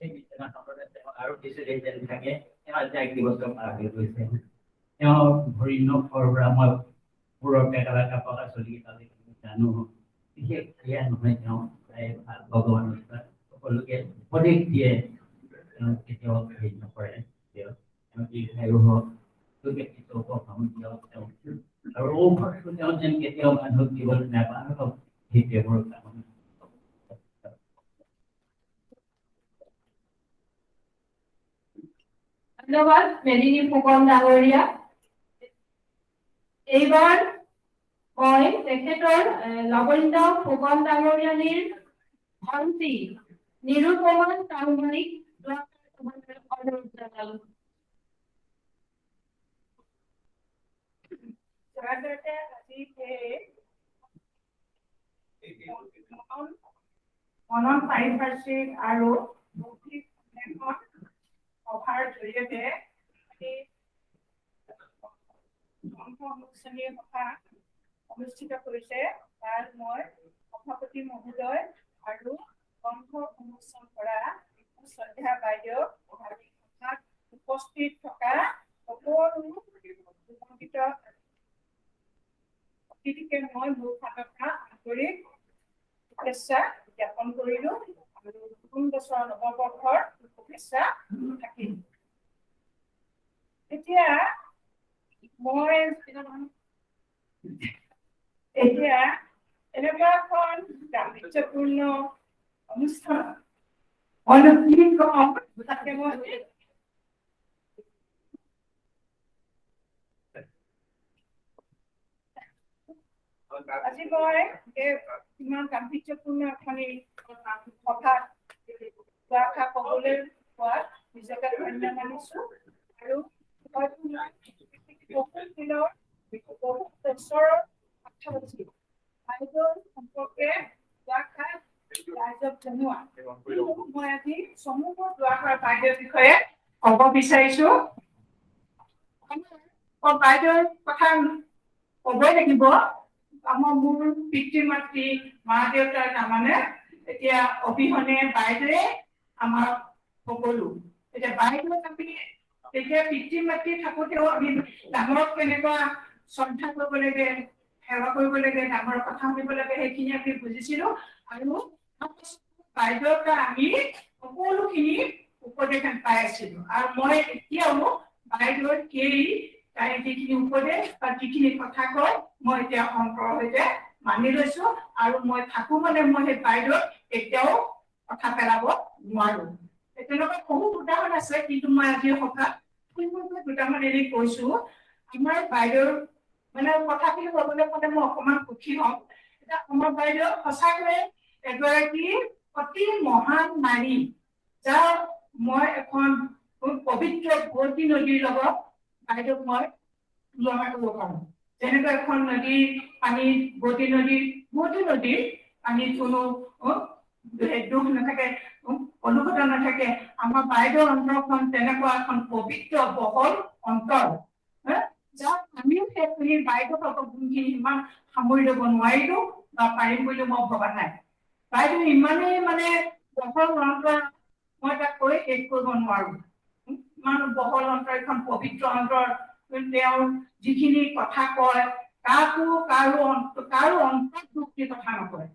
সেই বিচনাখনতে তেওঁ আৰু কিছু যেন থাকে, তেওঁ আজি 1 বছৰ পাৰ হৈ গৈছে। তেওঁ ভৰি নখৰ পৰা মই মূৰৰ পেটলা পকা চুলিকেইটা জানো, বিশেষ ক্ৰিয়া নহয়। তেওঁ প্ৰায় ভাল, ভগৱানৰ সকলোকে উপদেশ দিয়ে, তেওঁ কেতিয়াও হেৰি নকৰে। তেওঁ দীৰ্ঘায়ু হওক, দিয়ক তেওঁ, আৰু ঔষধটো তেওঁ যেন কেতিয়াও মানুহক দিবলৈ নাপাহৰক, সেইটোৱে মোৰ কামনা। ধন্যবাদ মেদিনী ফুকন ডাঙৰীয়া। এইবাৰ মই তেখেতৰ লাৱণ্য ফুকন ডাঙৰীয়ানীৰ ভন্টি নিৰুপমা চাংমাৰীক অনুৰোধ জনালো। মনন পাৰিপাৰ্শ্বিক আৰু বৌদ্ধিক অন্বেষণ সভাৰ জৰিয়তে গ্ৰন্থ উন্মোচনী সভা অনুষ্ঠিত কৰিছে, তাৰ মই সভাপতি মহোদয় আৰু গ্ৰন্থ উন্মোচন কৰা শ্ৰদ্ধা বাইদেউ আৰু সভাত উপস্থিত থকা সকলো উপস্থিত অতিথিকে মই মোৰ ফালৰ পৰা আন্তৰিক শুভেচ্ছা জ্ঞাপন কৰিলো আৰু নতুন বছৰ নৱবৰ্ষৰ শুভেচ্ছা থাকিল। এতিয়া মই এতিয়া এনেকুৱা এখন গাম্ভীৰ্যপূৰ্ণ অনুষ্ঠান মইনো কি কম, তাকে মই আজি মই ইমান গাম্ভীৰ্যপূৰ্ণ এখনি সভাত দুআষাৰ ক'বলৈ পোৱাত নিজকে ধন্য মানিছো। আৰু বহুত দিনৰ বহুত বছৰৰ কথা পাতিছো বাইদেউৰ সম্পৰ্কে দুআষাৰ ৰাইজক জনোৱা। মই আজি চমুকৈ দুআষাৰ বাইদেউৰ বিষয়ে ক'ব বিচাৰিছো। বাইদেউৰ কথা ক'বই লাগিব, আমাৰ মোৰ পিতৃ মাতৃ মা দেউতাৰ তাৰমানে এতিয়া অবিহনে বাইদেৱে আমাৰ সকলো। এতিয়া বাইদেউক আমি তেতিয়া পিতৃ মাতৃ থাকোঁতেও আমি ডাঙৰক কেনেকুৱা শ্ৰদ্ধা কৰিব লাগে, সেৱা কৰিব লাগে, ডাঙৰৰ কথা শুনিব লাগে, সেইখিনি আমি বুজিছিলো। আৰু বাইদেউৰ পৰা আমি সকলোখিনি উপদেশ পাই আছিলো। আৰু মই এতিয়াও বাইদেউৰ সেই তাই যিখিনি উপদেশ বা যিখিনি কথা কয় মই এতিয়া অন্তৰৰ সৈতে মানি লৈছো। আৰু মই থাকো মানে মই সেই বাইদেউক কেতিয়াও কথা পেলাব নোৱাৰো। তেনেকুৱা বহুত উদাহৰণ আছে, কিন্তু মই আজি সভাত দুটামান এৰি কৈছো। আমাৰ বাইদেউৰ মানে কথাখিনি ক'বলৈ ক'লে মই অকণমান সুখী হ'ম। এতিয়া আমাৰ বাইদেউ সঁচাকৈয়ে এগৰাকী অতি মহান নাৰী, যাৰ মই এখন পবিত্ৰ বোৱতী নদীৰ লগত বাইদেউক মই তুলনা কৰিব পাৰো। যেনেকৈ এখন নদীৰ পানী, বোৱতী নদীৰ পানীত কোনো দুখ নাথাকে, প্ৰদূষিত নাথাকে, আমাৰ বাইদেউৰ অন্তৰখন তেনেকুৱা এখন পবিত্ৰ বহল অন্তৰ, যাক আমিও সেইখিনি বাইদেউৰ গুণখিনি ইমান সামৰি ল'ব নোৱাৰিলো বা পাৰিম বুলি মই ভবা নাই। বাইদেউ ইমানেই মানে বহল অন্তৰ, মই তাক কৈ শেষ কৰিব নোৱাৰো। ইমান বহল অন্তৰ, এখন পবিত্ৰ অন্তৰ। তেওঁৰ যিখিনি কথা কয় কাকো কাৰো অন্তৰত দুখ দি কথা নকয়,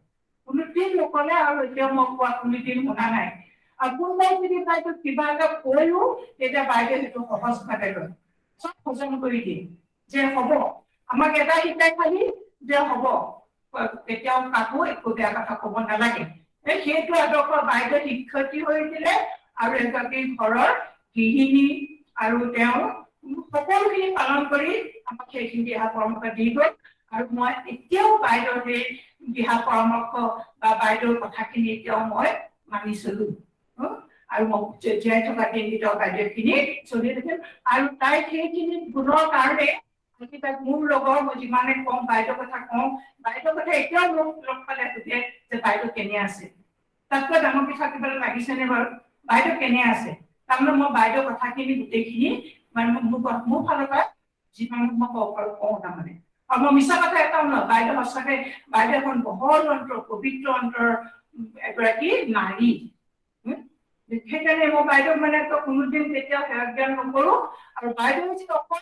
কোনোদিন নকলে। আৰু এতিয়াও মই কোৱা কোনোদিন শুনা নাই। আৰু কোনোবাই যদি বাইদেউ কিবা এটা কৈও তেতিয়া বাইদেউ সেইটো সহজভাৱে লয়, চব হজম কৰি দিয়ে যে হ'ব, আমাক এটা শিকাই খালি যে হ'ব, কেতিয়াও কাকো একো বেয়া কথা ক'ব নালাগে। সেইটো আদৰ্শ বাইদেউ শিক্ষয়িত্ৰী হৈ দিলে আৰু এগৰাকী ঘৰৰ গৃহিণী, আৰু তেওঁ সকলোখিনি পালন কৰি আমাক সেইখিনি দিহা পৰামৰ্শ দি গ'ল। আৰু মই এতিয়াও বাইদেউৰ সেই দিহা পৰামৰ্শ বা বাইদেউৰ কথাখিনি এতিয়াও মই মানি চলো। আৰু মই জীয়াই থকা দিনকেইটাও বাইদেউখিনি চলি থাকিম। আৰু তাই সেইখিনি গুণৰ কাৰণে আজি তাইক মোৰ লগৰ মই যিমানে কওঁ বাইদেউৰ কথা কওঁ, বাইদেউৰ কথা এতিয়াও মোক লগ পালে সোধে যে বাইদেউ কেনে আছে। তাতকৈ ডাঙৰ কথা কিবা লাগিছেনে বাৰু? বাইদেউ কেনে আছে, তাৰমানে মই বাইদেউৰ কথাখিনি গোটেইখিনি মানে মোৰ ফালৰ পৰা যিমান মই ক'ব পাৰো কওঁ তাৰমানে। আৰু মই মিছা কথা এটাও নহয়, বাইদেউ সঁচাকে বাইদেউ এখন বহল অন্তৰ, পবিত্ৰ অন্তৰ এগৰাকী নাৰী। সেইকাৰণে মই বাইদেউক মানে কোনোদিন কেতিয়াও সেৱা জ্ঞান নকৰো। আৰু বাইদেউ যে অকল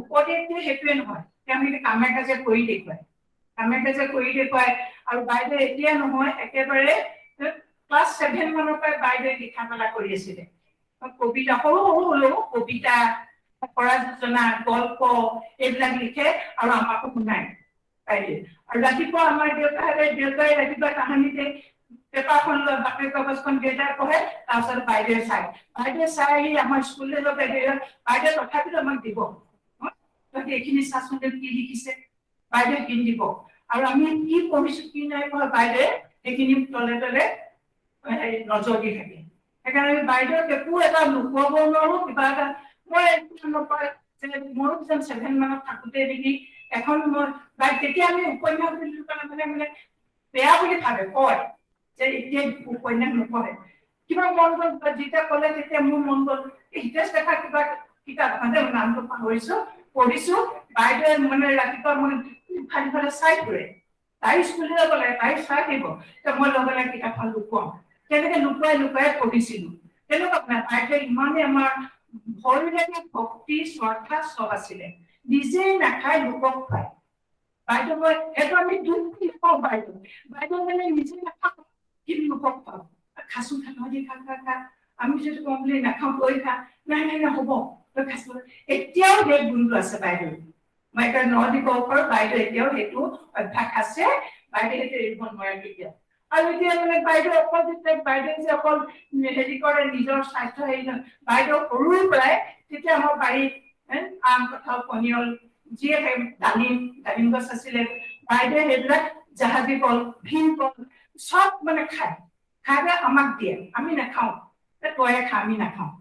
উপদেশ দিয়ে সেইটোৱে নহয়, তেওঁ কিন্তু কামে কাজে কৰি দেখুৱায়, কামে কাজে কৰি দেখুৱায়। আৰু বাইদেউ এতিয়া নহয়, একেবাৰে ক্লাছ 7 মানৰ পৰাই বাইদেৱে লিখা মেলা কৰি আছিলে। কবিতা সৰু সৰু হ'লেও কবিতা, ফকৰা যোজনা, গল্প এইবিলাক লিখে আৰু আমাকো শুনায় বাইদেৱে। আৰু ৰাতিপুৱা আমাৰ দেউতাই ৰাতিপুৱা তাহানিতে পেপাৰখন লৈ বাতৰি কাগজখন দেউতাই পঢ়ে, তাৰপিছত বাইদেৱে চায়। বাইদেৱে চাই আহি আমাৰ স্কুললৈ গৈ বাইদেৱে তথাপিতো আমাক দিব, তহঁতি এইখিনি চাচোন কি লিখিছে, বাইদেৱে কিনি দিব। আৰু আমি কি পঢ়িছো কি নাই পঢ়া বাইদেৱে সেইখিনি তলে তলে নজৰ দি থাকে। সেইকাৰণে বাইদেউক একো এটা লুকুৱাব নোৱাৰো। কিবা এটা মই ময়ো যেন 7 মানত থাকোঁতে নেকি এখন মই তেতিয়া আমি উপন্যাস বুলি ক'লে মানে মানে বেয়া বুলি ভাবে, কয় যে এতিয়া উপন্যাস নপঢ়ে। কিবা মন গ'ল যেতিয়া ক'লে তেতিয়া মোৰ মন গ'ল হিতেশ লেখা কিবা কিতাপ এখন, নামটো পাহৰিছো, পঢ়িছো। বাইদেৱে মানে ৰাতিপুৱা মই ইফালে ইফালে চাই ফুৰে, তাই স্কুললৈ যাব লাগে, তাই চাই থাকিব, মই লগে লগে কিতাপখন লুকুৱাওঁ। তেনেকে লুকুৱাই লুকুৱাই পঢ়িছিলো। তেনেকুৱা মানে বাইদেৱে ইমানেই আমাৰ ভয় লাগে, ভক্তি শ্ৰদ্ধা চব আছিলে, নিজেই নাখায় লোকক খুৱায় বাইদেউ। মই এইটো আমি দুখ বুলি কওঁ বাইদেউ, বাইদেউ মানে নিজে নাখাওঁ কিন্তু লোকক খুৱাব। খাচোন খা, তহঁতি খা খা খা, আমি যদি কওঁ বুলি নাখাওঁ তই খা, নাই নাই নাই হ'ব তই খাচোন। এতিয়াও সেই গুণটো আছে বাইদেউ, মই এতিয়া ন দি ক'ব পাৰো বাইদেউ এতিয়াও সেইটো অভ্যাস আছে, বাইদেউ সেইটো এৰিব নোৱাৰে কেতিয়াও। আৰু এতিয়া মানে বাইদেউ অকল যেতিয়া বাইদেউ যে অকল হেৰি কৰে নিজৰ স্বাস্থ্য হেৰি নহয়, বাইদেউ সৰুৰ পৰাই তেতিয়া আমাৰ বাৰীত আম, কঁঠাল, পনিয়ল যিয়ে ডালিম গছ আছিলে, বাইদেৱে সেইবিলাক জাহাজী কল, ভীমকল চব মানে খায়, খাই পেলাই আমাক দিয়ে, আমি নাখাওঁ, তয়ে খা, আমি নাখাওঁ।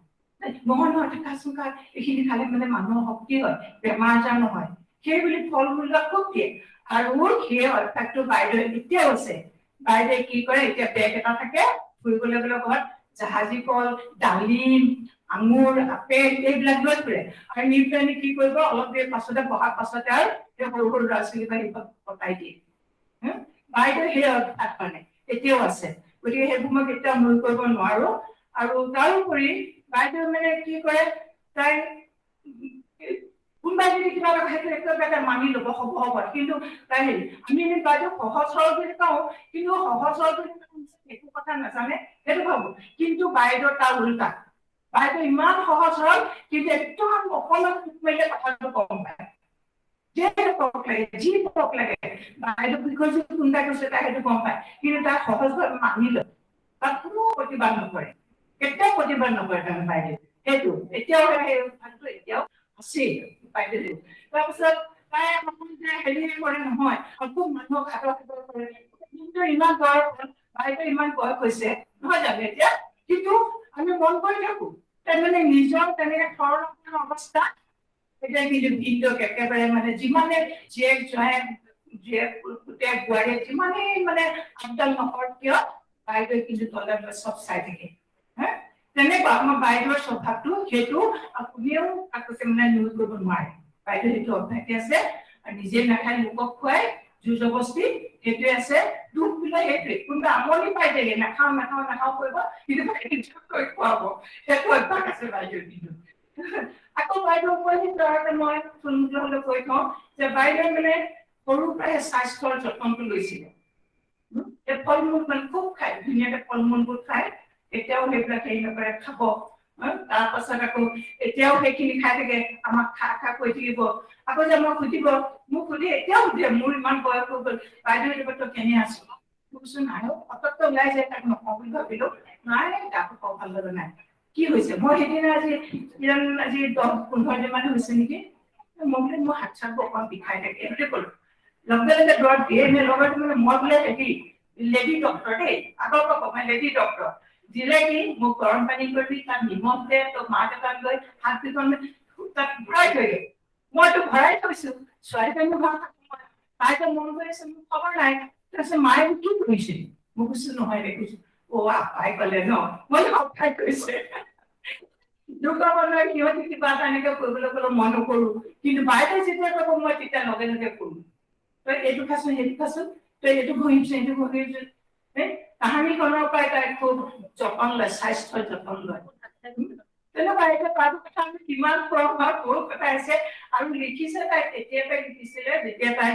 নহয় নহয়, খাচোন খা, এইখিনি খালে মানে মানুহৰ শক্তি হয়, বেমাৰ আজাৰ নহয়, সেই বুলি ফল মূলবিলাক খুব দিয়ে। আৰু সেই অভ্যাসটো বাইদেৱে এতিয়াও আছে। বাইদেৱে কি কৰে, এতিয়া বেগ এটা থাকে, ফুৰিবলৈ গ'লে ঘৰত জাহাজী কল, ডালিম, আঙুৰ, আপেল এইবিলাক লৈ ফুৰে। আৰু নি পেলাই কি কৰিব, অলপ দেৰি পাছতে বহাৰ পাছতে আৰু সেই সৰু সৰু ল'ৰা ছোৱালী বা সেইবিলাক পতাই দিয়ে। বাইদেউ সেই অভ্যাস মানে এতিয়াও আছে, গতিকে সেইবোৰ মই কেতিয়াও মূল কৰিব নোৱাৰো। আৰু তাৰোপৰি বাইদেউ মানে কি কৰে, তাই কোনোবাই যদি কিবা এটা সেইটো একেবাৰে মানি ল'ব, হ'ব হ'ব, কিন্তু তাই হেৰি, আমি এনে বাইদেউ সহজ সৰল বুলি কওঁ, কিন্তু সহজ সৰল বুলি একো কথা নাজানে সেইটো ভাবো, কিন্তু বাইদেউ তাৰ উল্টা। বাইদেউ ইমান সহজ সৰল, কিন্তু একদম অকণমান টোপ মাৰিলে কথাটো গম পায়, যে কওক লাগে, যি কওক লাগে, বাইদেউ বিষয় যদি কোনোবাই কৈছে তাই সেইটো গম পায়, কিন্তু তাই সহজভাৱে মানি লয়, তাত কোনো প্ৰতিবাদ নকৰে, কেতিয়াও প্ৰতিবাদ নকৰে তাৰমানে বাইদেউ। সেইটো এতিয়াও সেই অভ্যাসটো এতিয়াও আছেই বাইদেউ। তাৰপিছত তাই অকল যে হেৰিহে কৰে নহয়, খুব মানুহক আদৰ সাদৰ কৰে, কিন্তু ইমান বয়স হ'ল, বাইদেউ ইমান বয়স হৈছে নহয় জানো এতিয়া, কিন্তু আমি মন কৰি থাকো তাই মানে নিজৰ তেনেকে সৰল অৱস্থা এতিয়া, কিন্তু ভিনদেউক একেবাৰে মানে যিমানে জীয়েক জোঁৱাই, জীয়েক পুতেক বোৱাৰীয়ে যিমানেই মানে আপডাল নকৰক কিয়, বাইদেৱে কিন্তু তলে তলে চব চাই থাকে। হা, তেনেকুৱা আমাৰ বাইদেউৰ স্বভাৱটো, সেইটো কোনেও কাকো মানে নুই কৰিব নোৱাৰে। বাইদেউ সেইটো অভ্যাসে আছে, আৰু নিজে নাখাই লোকক খুৱাই জোৰ জবস্তি সেইটোৱে আছে। দুখ বিলাক সেইটোৱে, কোনোবা আমনি পাই থাকে, নাখাওঁ নাখাওঁ নাখাওঁ কৰিব, কিন্তু বাইদেউ খুৱাব, সেইটো অভ্যাস আছে বাইদেউৰ। কিন্তু আকৌ বাইদেউ কৈ সেইটো মই থুলমূলকৈ হ'লেও কৈ থওঁ যে বাইদেউ মানে সৰুৰ পৰাই স্বাস্থ্যৰ যতনটো লৈছিলে। এই ফল মূল মানে খুব খায়, ধুনীয়াকে ফল মূলবোৰ খায়, এতিয়াও সেইবিলাক হেৰি নকৰে, খাব। তাৰ পাছত আকৌ এতিয়াও সেইখিনি খাই থাকে, আমাক খা খা কৈ থাকিব। আকৌ যে মই সুধিব, মোক সুধি এতিয়াও সুধে, মোৰ ইমান বয়স হৈ গ'ল বাইদেউ, এইবাৰ তই কেনে আছ? মই কৈছো নাই, পতককে ওলাই যায়, তাক নকওঁ বুলি ভাবিলো, নাই গাটো বৰ ভাল লগা নাই, কি হৈছে? মই সেইদিনা আজি আজি 10-15 দিন মান হৈছে নেকি, মই বোলে মোৰ হাত চাতবোৰ অকণ বিষাই থাকে সেইটোৱে ক'লো। লগে লগে দৰৱ দিয়ে নে লগতে মানে মই বোলে হেৰি লেডি ডক্টৰ দেই, আগৰ পৰা কওঁ মই লেডি ডক্টৰ, দিলে কি মোক গৰম পানী কৰিবি, তাত নিমখ দে, তোৰ মা দেউতাক লৈ হাত দুখন তাত ভৰাই থৈ দে। মইতো ভৰাই থৈছো, ছোৱালীজনী ঘৰত থাকো মই, তাই যে মন কৰি আছে মোৰ খবৰ নাই। তাৰপিছত মায়ে কি কৰিছে? মই কৈছো নহয় দেখিছো, অ আপাই ক'লে ন, মই আপাই কৈছে। দুৰ্গা মানুহে সিহঁতে কিবা এটা এনেকে কৰিবলৈ ক'লে মই নকৰো, কিন্তু বাইদেউ যেতিয়া ক'ব মই তেতিয়া লগে লগে কৰো, তই এইটো খাচোন, সেইটো খাচোন, তই এইটো ঘঁহিবচোন, এইটো ঘঁহিবচোন। তাহানিখনৰ পৰাই তাই খুব যতন লয়, স্বাস্থ্যৰ যতন লয়। তেনেকুৱা এতিয়া তাৰ কথা আমি কিমান প্ৰভাৱ বহুত কথা আছে। আৰু লিখিছে তাই তেতিয়াৰ পৰাই লিখিছিলে, যেতিয়া তাই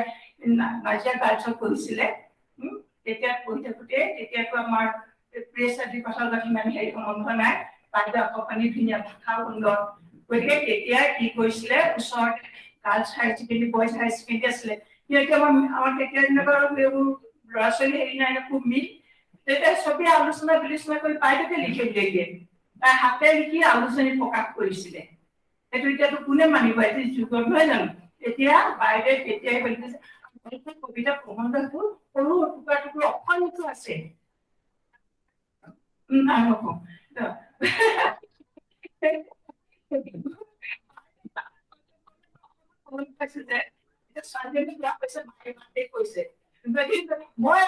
নাজিয়া গাৰ্লছত পঢ়িছিলে, তেতিয়া পঢ়ি থাকোতে, তেতিয়াতো আমাৰ প্ৰেছ আদি কথাৰ লগত ইমান হেৰি সম্বন্ধ নাই, বাইদেউ আখৰ ধুনীয়া, ভাষা সুন্দৰ, গতিকে তেতিয়া কি কৰিছিলে, ওচৰতে girls higher secondary, boys higher secondary আছিলে, কিন্তু আমাৰ তেতিয়া যেনিবা এইবোৰ ল'ৰা ছোৱালী হেৰি নাই, খুব মিল, তেতিয়া চবেই আলোচনা বিলোচনা কৰি বাইদেউকে লিখিবলৈ দিয়ে, তাই হাতে লিখি আলোচনী প্ৰকাশ কৰিছিলে। সেইটো এতিয়াতো কোনে মানিব এইটো যুগত নহয় জানো? এতিয়া বাইদেৱে তেতিয়াই লিখিছে কবিতা প্ৰবন্ধবোৰ সৰু টুকুৰা টুকুৰা অসংখ্য আছে। নাই নকওঁ, পাইছো যে ছোৱালীজনী বেয়া পাইছে, মায়ে মাতে কৈছে, মই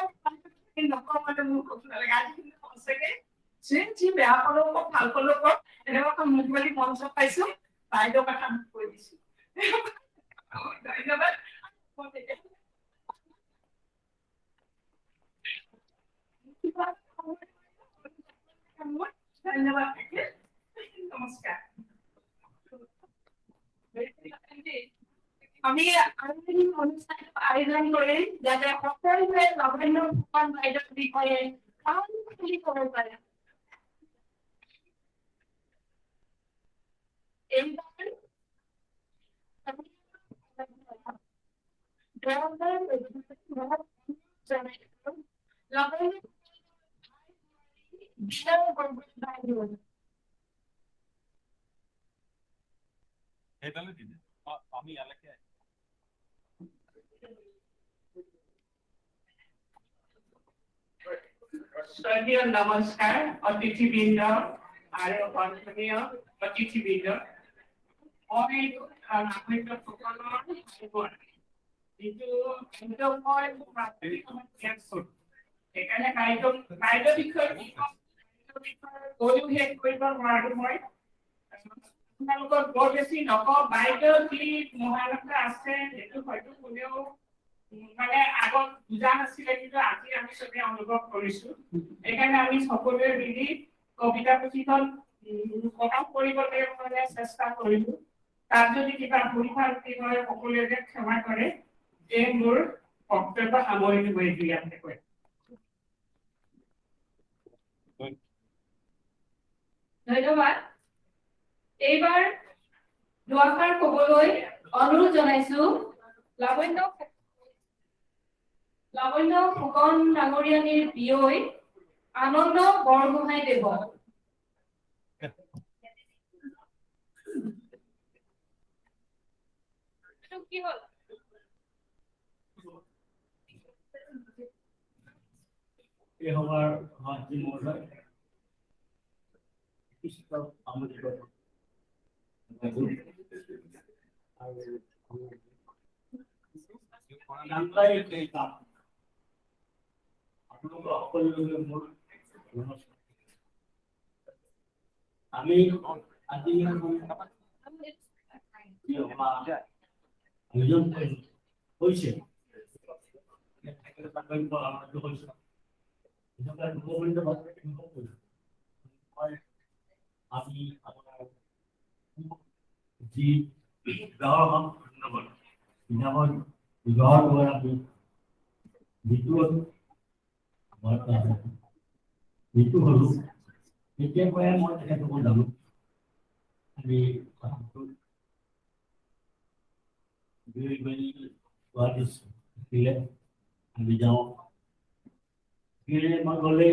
নকওঁ মানে মোৰ খুব নালাগে। আজি কিন্তু সঁচাকে যি বেয়া পালেও কওক, ভাল পালেও কওক, এনেকুৱা মুকলি মঞ্চ পাইছো, বাইদেউৰ কথা মোক কৈ দিছো। ধন্যবাদ। ধন্যবাদ থাকিল, নমস্কাৰ। আমি অনুষ্ঠান আয়োজন কৰিম যাতে সকলোৱে লাবণ্য ফুকন বাইদেউৰ বিষয়ে কাম খুলি ক'ব পাৰে। এইবাৰ সেইডালে দি দে, আমি ইয়ালৈকে। শ্ৰদ্ধেয় নমস্কাৰ অতিথিবৃন্দ আৰু সন্মানীয় অতিথিবৃন্দ। মই লাৱণ্য ফুকনৰ যিটো মই ত্যাগ কৰোঁ, সেইকাৰণে কাৰ্য বিষয়ে কৈও শেষ কৰিব নোৱাৰো। মই আপোনালোকক বৰ বেছি নকওঁ। বাইদেউ যি মহানতা আছে সেইটো হয়তো কোনেও মানে আগত বুজা নাছিলে, কিন্তু আজি আমি চবে অনুভৱ কৰিছো। সেইকাৰণে আমি সকলোৱে মিলি কবিতা পুথিখন প্ৰকাশ কৰিবলৈ মানে চেষ্টা কৰিলো। তাত যদি কিবা ভুল ভ্ৰান্তি হয় সকলোৱে যে ক্ষমা কৰে। এই মোৰ বক্তব্য সামৰিলো মই ইয়াতে কৈ। ধন্যবাদ। এইবাৰ দুআষাৰ কবলৈ অনুৰোধ জনাইছো লাৱণ্য ফুকন ডাঙৰীয়ানীৰ বিয়ৈ আনন্দ বৰগোহাঁই দেৱক। কি হ'ল? এই সভাৰ সভাপতি মহোদয়, আপোনালোকৰ সকলোলৈ মোৰ নমস্কাৰ। আমি আজি আয়োজন হৈছে আমি আপোনাৰ যি বিবাহৰ বিবাহৰ দ্বাৰা আমি মৃত্যু হলো, তেতিয়াৰ পৰাই মই তেখেতকো জানো। আমি গুৱাহাটী আমি যাওঁ, মই গ'লে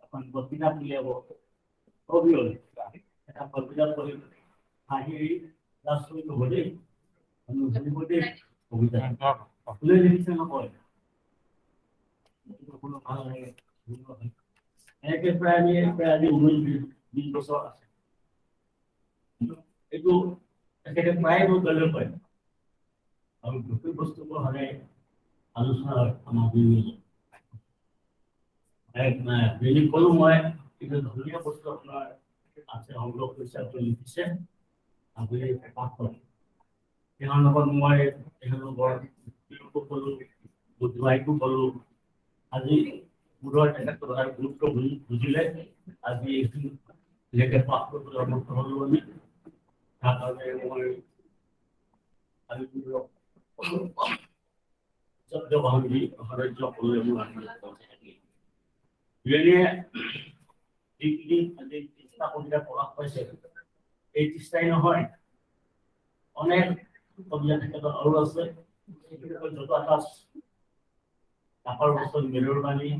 এখন কিতাপ উলিয়াব, কবি হ'ল এটা কবিতা পঢ়ি হাঁহি লাজ হ'ব দেই, শুনিব দেই কবিতা কোনে লিখিছে নকয়, কোনো ভাল লাগে। এনেকে প্ৰায় আমি প্ৰায় আজি 19-20 বছৰ আছে। এইটো তেখেতে প্ৰায় মোক গালি কয় আৰু গোটেই বস্তুবোৰ সদায় আলোচনা হয় আমাৰ দুয়োজন। ক'লো মই এইটো ধুনীয়া বস্তু আপোনাৰ আছে, সংগ্ৰহ কৰিছে, আপুনি লিখিছে, আপুনি প্ৰকাশ কৰে। তেওঁৰ লগত মই তেখেতলোকৰ ক'লো, বুধবাইকো ক'লো। আজি বোধহয় তেখেতৰ গুৰুত্ব বুজিলে আজি এইখিনি ধুনীয়াকৈ পাঠ কৰিবলৈ সমৰ্থ হ'লো আমি। তাৰ কাৰণে মই যিখিনি আজি 30টা কবিতা প্ৰকাশ পাইছে, এই 30টাই নহয়, অনেক কবিতা তেখেতৰ আৰু আছে। ডাকৰ বছৰ, মেৰুৰ বাণী,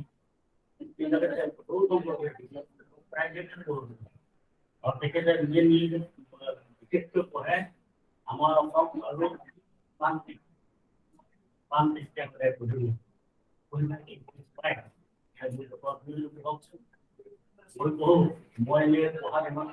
আৰু তেখেতে নিজে নিজে বিশেষকৈ পঢ়ে আমাৰ অসম আৰু প্ৰান্তিক প্ৰান্তিক সদায় পঢ়িব পায়। মই পঢ়ো, মই এনেই পঢ়াত ইমান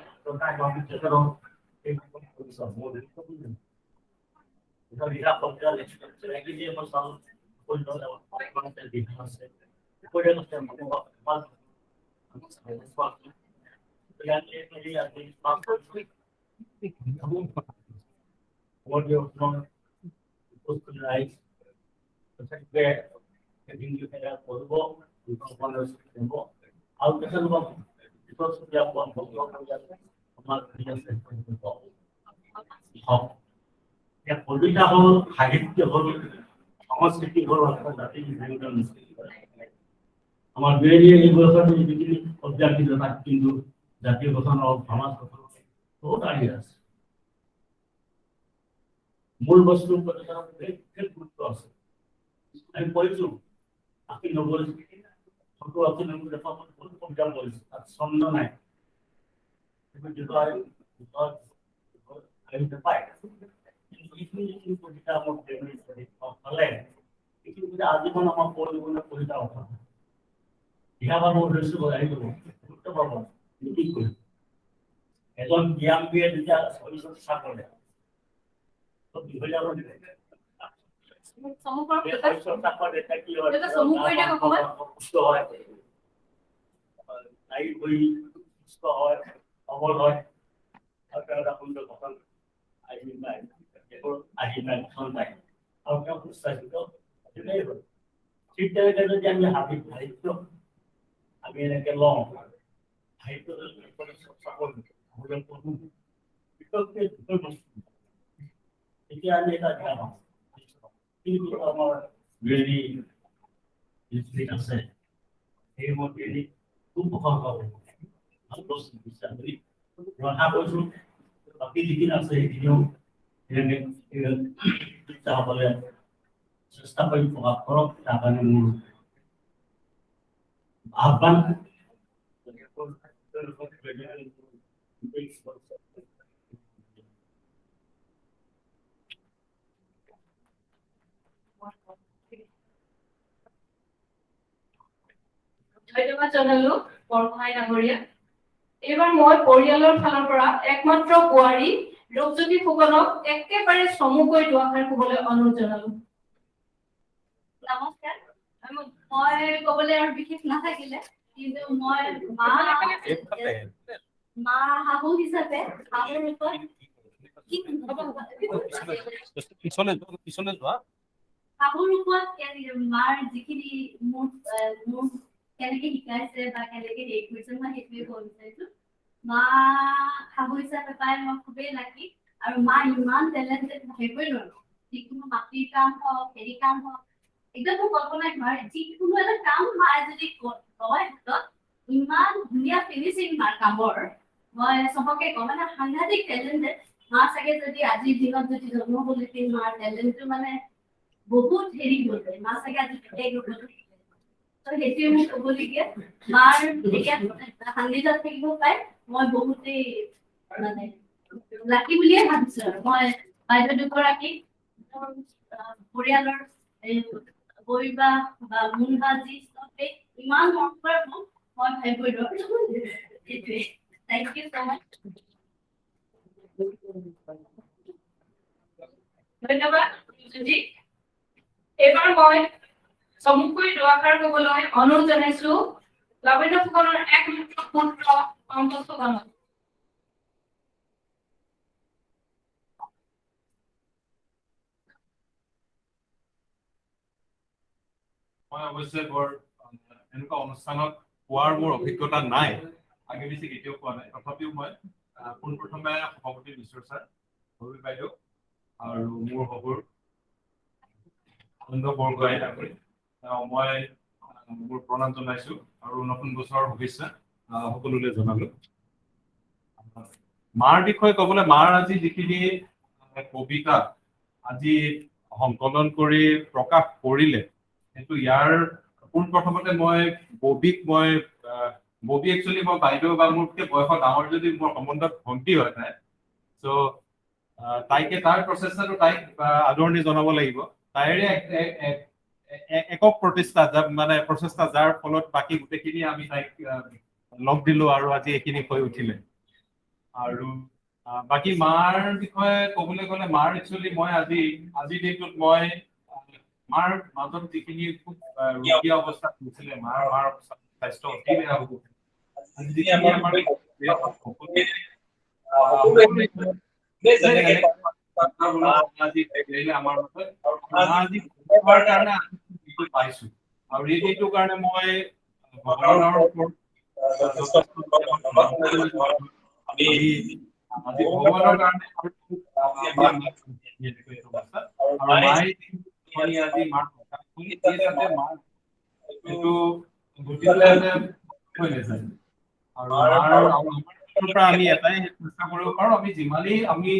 আৰু তেখেতলোকক কবিতা হ'ল, সাহিত্য হ'ল, সংস্কৃতি হ'ল, জাতি আমাৰ দুয়েৰীয়ে এই বয়সত যিখিনি কবিতা দিলে তাত কিন্তু জাতীয় গঠন হওক, সমাজ গঠন বহুত আগে আছে। মূল বস্তুৰ বিশেষ গুৰুত্ব আছে। আমি পঢ়িছো 80-90 70 80-90 দশকত বহুত কবিতা পঢ়িছো, তাত ছন্দ নাই, নাপায়। কিন্তু এইখিনি যিখিনি কবিতা আমাক পালে, এইখিনি কবিতা আজীৱন আমাক পঢ়িবলৈ কবিতা অৰ্থ দিহা পাব ধৰিছো, আহি যাব গুৰুত্ব পাব। কি কৰিম, এজন ব্যায়ামবীয়ে যেতিয়া শৰীৰ চৰ্চা কৰে, দীঘলীয়া চৰ্চা কৰে, তেতিয়া কি হয়, সুস্থ হয়, নাৰী ভৰি সুস্থ হয়, সবল হয়, আৰু তেওঁ এটা সুন্দৰ গঠন আহি পায়, আহি পায়, গঠন পায়, আৰু তেওঁ সুস্বাস্থ্য তেনেই হয়। ঠিক তেনেকে যদি আমি সাহিত্য আমি এনেকে লওঁ, সাহিত্য চৰ্চা কৰোঁ, পঢ়োঁ, বিশেষকৈ বিষয়বস্তু, তেতিয়া আমি এটা জ্ঞান পাওঁ। কিন্তু আমাৰ ৰেলী যিখিনি আছে, সেই মই ৰেলী খুব প্ৰশংসা কৰোঁ, ভাল বস্তু দিছে আপুনি, আশা কৰিছোঁ বাকী যিখিনি আছে সেইখিনিও তেনেকে সকলে চেষ্টা কৰি প্ৰকাশ কৰক, তাৰ কাৰণে মোৰ আহ্বান। ধন্যবাদ জনালো বৰগোহাঁই ডাঙৰীয়া। এইবাৰ মই পৰিয়ালৰ ফালৰ পৰা একমাত্ৰ বোৱাৰী ৰূপজ্যোতি ফুকনক একেবাৰে চমুকৈ দুআষাৰ কবলৈ অনুৰোধ জনালো। নমস্কাৰ। মই কবলৈ আৰু বিশেষ নাথাকিলে, কিন্তু মই মা শাহু হিচাপে শাহুৰ ৰূপত শাহুৰ ৰূপত মাৰ যিখিনি মোৰ কেনেকে শিকাইছে বা কেনেকে হেৰি কৰিছে, মই সেইটোৱে ক'ব বিচাৰিছো। মা শাহু হিচাপে পাই মই খুবেই লাকি, আৰু মা ইমান টেলেণ্টেড ভাবিবই নোৱাৰো। যিকোনো মাটিৰ কাম হওক, হেৰি কাম হওক, একদম মোৰ কল্পনাই নোৱাৰে। যিকোনো এটা কাম মায়ে যদি লয় হাতত, ইমান ধুনীয়া ফিনিচিং মাৰ কামৰ, মই চবকে কওঁ মানে সাংঘাতিক টেলেণ্টেড মা। চাগে যদি আজিৰ দিনত যদি জন্ম হ'লহেঁতেন, মাৰ টেলেণ্টটো মানে বহুত হেৰি হ'ল, মা চাগে আজি বেলেগ ৰূপত। সেইটোৱে মোক ক'বলগীয়া। মাৰ এতিয়া সান্নিধ্যত থাকিব পাই মই বহুতেই মানে লাকি বুলিয়ে ভাবিছো। আৰু মই বাইদেউ দুগৰাকী, মোৰ পৰিয়ালৰ বৈবা বা মুনবা যি চবেই ইমান মৰম কৰে মোক, মই ভাবিবই নোৱাৰো। সেইটোৱে, thank you so মাছ। ধন্যবাদ। এইবাৰ মই চমুকৈ দুআষাৰ কবলৈ অনুৰোধ জনাইছো লাৱণ্য ফুকনৰ একমাত্ৰ পুত্ৰ পংকজ ফুকনক। মই অৱশ্যে বৰ এনেকুৱা অনুষ্ঠানত কোৱাৰ মোৰ অভিজ্ঞতা নাই, আগে পিছে কেতিয়াও কোৱা নাই। তথাপিও মই পোনপ্ৰথমে সভাপতি মিশ্ৰ ছাৰ, ৰবি বাইদেউ আৰু মোৰ শহুৰ আনন্দ বৰগোহাঁই ডাঙৰী, মই মোৰ প্ৰণাম জনাইছো আৰু নতুন বছৰৰ শুভেচ্ছা সকলোলৈ জনালো। মাৰ বিষয়ে ক'বলৈ, মাৰ আজি যিখিনি কবিতা আজি সংকলন কৰি প্ৰকাশ কৰিলে, সেইটো ইয়াৰ পোনপ্ৰথমতে মই ববিক, মই ববি একচুৱেলি মই বাইদেউ বা মোতকৈ বয়সত ডাঙৰ যদি মোৰ সম্বন্ধত ভণ্টি হয় তাই, চ' তাইকে তাৰ প্ৰচেষ্টাটো তাইক আদৰণি জনাব লাগিব। তাইৰে একক প্ৰতিষ্ঠা, মানে প্ৰচেষ্টা, যাৰ ফলত বাকী গোটেইখিনি আমি তাইক লগ দিলো আৰু আজি এইখিনি হৈ উঠিলে। আৰু বাকী মাৰ বিষয়ে ক'বলৈ গ'লে, মাৰ একচুৱেলি মই আজিৰ দিনটোত মই মাৰ মাজত যিখিনি খুব ৰুগীয়া অৱস্থাত গৈছিলে, মাৰ স্বাস্থ্য অতি বেয়া হ'ব, আমাৰ মাজত কাৰণে পাইছো আৰু এই দিনটোৰ কাৰণে মই ভগৱানৰ ওপৰত আজি ভগৱানৰ কাৰণে আজি মাৰ এইটো হৈ নাযায়। আৰু মাৰ পৰা আমি এটাই চেষ্টা কৰিব পাৰো, আমি যিমানেই আমি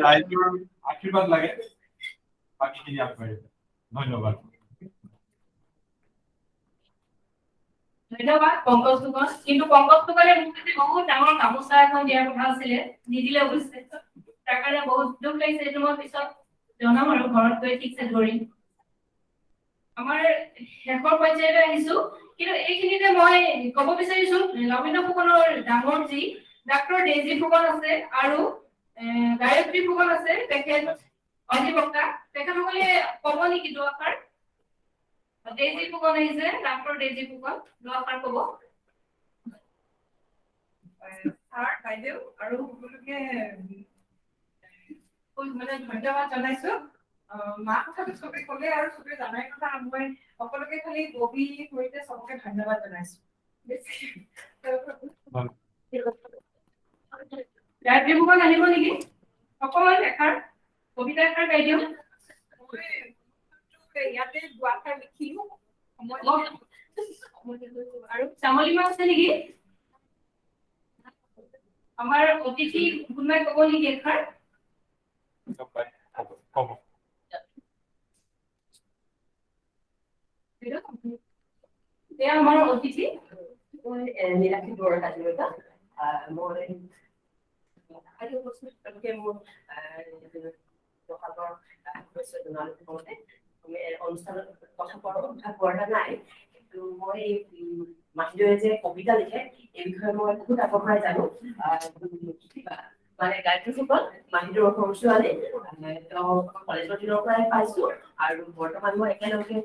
ৰাইজৰ আশীৰ্বাদ লাগে, বাকীখিনি আগবাঢ়ি। ধন্যবাদ। ধন্যবাদ পংকজ ফুকন। কিন্তু পংকজ ফুকনে মোক বহুত ডাঙৰ গামোচা এখন দিয়াৰ কথা আছিলে, নিদিলে অৱশ্যে, তাৰ কাৰণে বহুত দুখ লাগিছে। এইটো মই পিছত জনাম আৰু ঘৰত গৈ ঠিকছে ধৰিম। আমাৰ শেষৰ পৰ্যায়লৈ আহিছো, কিন্তু এইখিনিতে মই ক'ব বিচাৰিছো লাৱণ্য ফুকনৰ ডাঙৰ যি ডাক্তৰ ডেইজী ফুকন আছে আৰু গায়ত্ৰী ফুকন আছে, তেখেত অধিবক্তা, তেখেতসকলে ক'ব নেকি দুআষাৰ? ডেইজী ফুকন আহিছে, ডাক্তৰ ডেইজী ফুকন, দুআষাৰ ক'ব। ছাৰ, বাইদেউ আৰু সকলোকে মানে ধন্যবাদ জনাইছো। মা কথাটো চবে ক'লে আৰু চবে জানাই কথা, মই সকলোকে খালি ববি সৈতে চবকে ধন্যবাদ জনাইছো। গায়ত্ৰী ফুকন আহিব নেকি? অকমান এষাৰ কবিতা এষাৰ গাই দিয়ক। ইয়াতে দুআষাৰ লিখিলো। আৰু শ্যামলীমা আছে নেকি? আমাৰ অতিথি কোনোবাই ক'ব নেকি এষাৰ? এয়া আমাৰ অতিথি। মই নীলাক্ষী বৰুৱা হাজৰিকা। মই তেওঁলোকে মোৰ অনুষ্ঠানত কথা কোৱাৰ অভ্যাস গঢ়া নাই, কিন্তু মই মাহিদেৱে যে কবিতা লিখে এই বিষয়ে মই বহুত আগৰ পৰাই জানো। মানে গায়ত্ৰী ফুকন মাহিদেৱৰ সৰু ছোৱালী, তেওঁ কলেজৰ দিনৰ পৰাই পাইছো আৰু বৰ্তমান মই একেলগে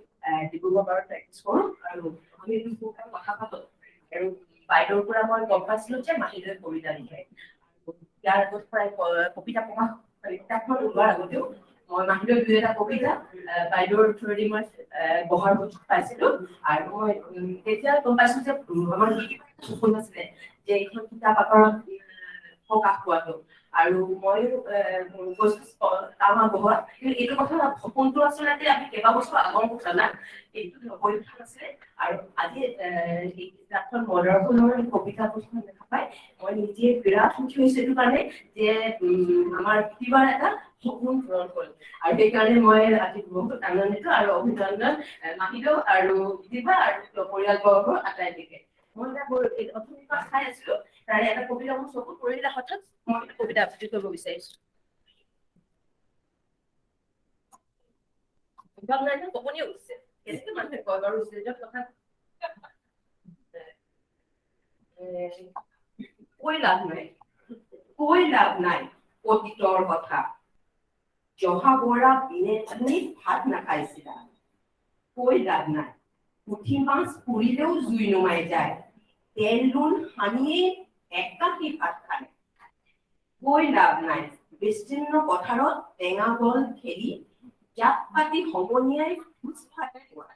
ডিব্ৰুগড় বাৰত প্ৰেক্টিচ কৰো আৰু আমি কথা পাতো। আৰু বাইদেউৰ পৰা মই গম পাইছিলো যে মাহিদেৱে কবিতা লিখে। ইয়াৰ আগত প্ৰায় কবিতা প্ৰকাশ কিতাপখন ওলোৱাৰ আগতেও মই মাহিদেৱৰ দুই এটা কবিতা বাইদেউৰ থ্ৰুৱেদি মই বহাৰ সুযোগ পাইছিলো। আৰু মই তেতিয়া গম পাইছো যে আমাৰ সপোন আছিলে যে এইখন কিতাপ আকাৰত প্ৰকাশ পোৱাটো, আৰু ময়ো গৈছো কাম আগবঢ়োৱা। কিন্তু এইটো কথা সপোনটো আচলতে আমি কেইবাবছৰ আগৰ কথা না, এইটো হৈ উঠা নাছিলে। আৰু আজি এই কিতাপখন মদাৰখনৰ কবিতা পুথিখন দেখা পাই মই নিজে বিৰাট সুখী হৈছো, এইটো কাৰণে যে আমাৰ কিবা এটা সপোন পূৰণ হ'ল। আৰু সেইকাৰণে মই আজি বহুত আনন্দিত আৰু অভিনন্দন মাহিদেউ আৰু দিবা আৰু পৰিয়ালবৰ্গৰ আটাইলৈকে। মই এটা অথনিৰ পৰা চাই আছিলো, তাৰে এটা কবিতা মোৰ চকুত পৰিলে, হঠাৎ মই এটা কবিতা আবৃত্তি কৰিব বিচাৰিছো। কপনি উঠিছে, কেনেকে মানুহে কয় বাৰু ষ্টেজত কথা কৈ লাভ নাই, কৈ লাভ নাই অতীতৰ কথা। জহা বৰা বিনে তুমি ভাত নাখাইছিলা, কৈ লাভ নাই। পুঠি মাছ পুৰিলেও জুই নুমাই যায়, তেল লোণ সানিয়ে একাশী ভাত খায়, কৈ লাভ নাই। বিস্তীৰ্ণ পথাৰত টেঙা বল খেলি জাত পাতি সমনীয়াই ভোজ ভাত খোৱা,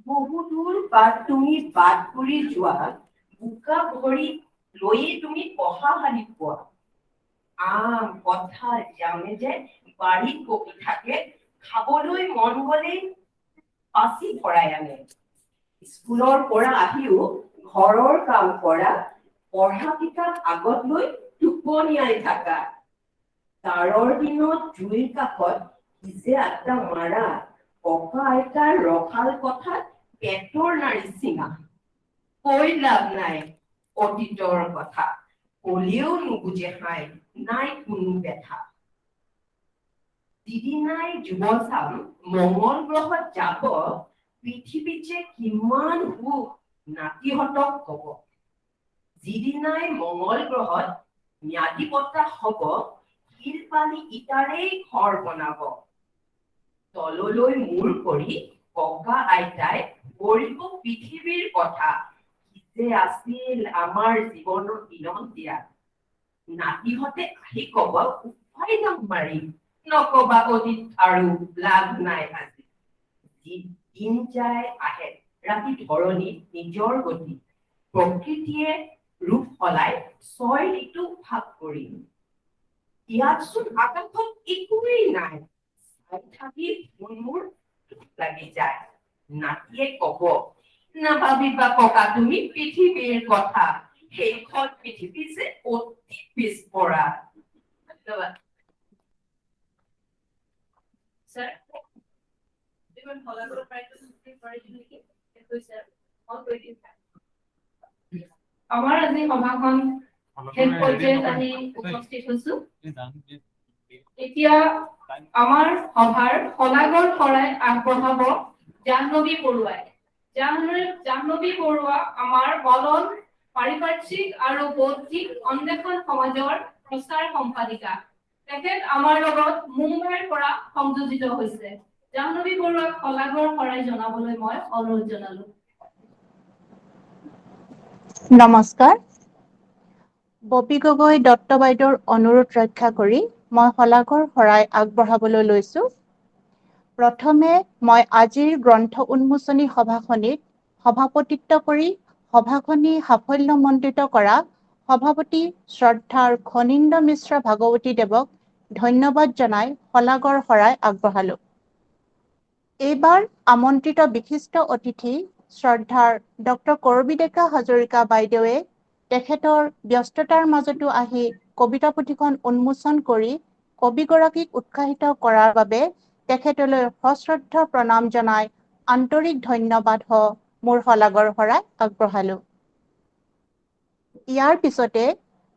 বহু দূৰ বাট তুমি বাট কৰি যোৱা, বোকা ভৰি লৈয়ে তুমি পঢ়াশালি পোৱা। আম কঁঠাল জামে যে বাৰীত পকি থাকে, খাবলৈ মন গলেই পাচি ভৰাই আনে। স্কুলৰ পৰা আহিও ঘৰৰ কাম কৰা, পঢ়া কিতাপ আগত লৈ টোপনিয়াই থাকা। জাৰৰ দিনত জুইৰ কাষত যে আড্ডা মাৰা, ককা আইতাৰ ৰসাল কথাত পেটৰ নাড়ী ছিঙা। কৈ লাভ নাই অতীতৰ কথা, কলেও নুবুজে হাই নাই কোনো বেথা। যিদিনাই যুৱচাম মংগল গ্ৰহত যাব, পৃথিৱীত যে কিমান সুখ নাতিহঁতক কব। যিদিনাই মংগল গ্ৰহত ম্যাদী পট্টা হব, শিল বালি ইটাৰেই ঘৰ বনাব। তললৈ মূৰ কৰি ককা আইতাই কৰিব পৃথিৱীৰ কথা, কি যে আছিল আমাৰ জীৱনৰ দিনত দিয়া। নাতিহঁতে আহি কব উফাই নাম মাৰি, নকবা অতীত আৰু লাভ নাই আজি। দিন যায় আহে ৰাতি ধৰণী নিজৰ গতি, প্ৰকৃতিয়ে ৰূপ সলাই ছয় ঋতু ভাগ কৰি। ইয়াতচোন আকাশত একোৱেই নাই, চাই থাকি মোৰ লাগি যায়। নাতিয়ে কব, নাভাবিবা ককা তুমি পৃথিৱীৰ কথা, সেইখন পৃথিৱী যে অতি পিছপৰা। ধন্যবাদ। ছাৰ, আমাৰ আজি সভাখন শেষ পৰ্যায়ত আহি উপস্থিত হৈছো। এতিয়া আমাৰ সভাৰ শলাগৰ শৰাই আগবঢ়াব জাহ্নৱী বৰুৱাই। জাহ্নৱী বৰুৱা আমাৰ মনন পাৰিপাৰ্শ্বিক আৰু বৌদ্ধিক অন্বেষণ সমাজৰ প্ৰচাৰ সম্পাদিকা। তেখেত আমাৰ লগত মুম্বাইৰ পৰা সংযোজিত হৈছে। জাহ্নৱী বৰুৱাক শলাগৰ শৰাই জনাবলৈ মই অনুৰোধ জনালো। নমস্কাৰ। ববী গগৈ দত্ত বাইদেউৰ অনুৰোধ ৰক্ষা কৰি মই শলাগৰ শৰাই আগবঢ়াবলৈ লৈছো। প্ৰথমে মই আজিৰ গ্ৰন্থ উন্মোচনী সভাখনিত সভাপতিত্ব কৰি সভাখনি সাফল্যমণ্ডিত কৰা সভাপতি শ্ৰদ্ধাৰ খনীন্দ্ৰ মিশ্ৰ ভাগৱতী দেৱক ধন্যবাদ জনাই শলাগৰ শৰাই আগবঢ়ালো। এইবাৰ আমন্ত্ৰিত বিশিষ্ট অতিথি শ্ৰদ্ধাৰ ডক্টৰ কৰবী ডেকা হাজৰিকা বাইদেৱে তেখেতৰ ব্যস্ততাৰ মাজতো আহি কবিতা পুথিখন উন্মোচন কৰি কবিগৰাকীক উৎসাহিত কৰাৰ বাবে তেখেতলৈ সশ্ৰদ্ধ প্ৰণাম জনাই আন্তৰিক ধন্যবাদ মোৰ শলাগৰ শৰাই আগবঢ়ালো। ইয়াৰ পিছতে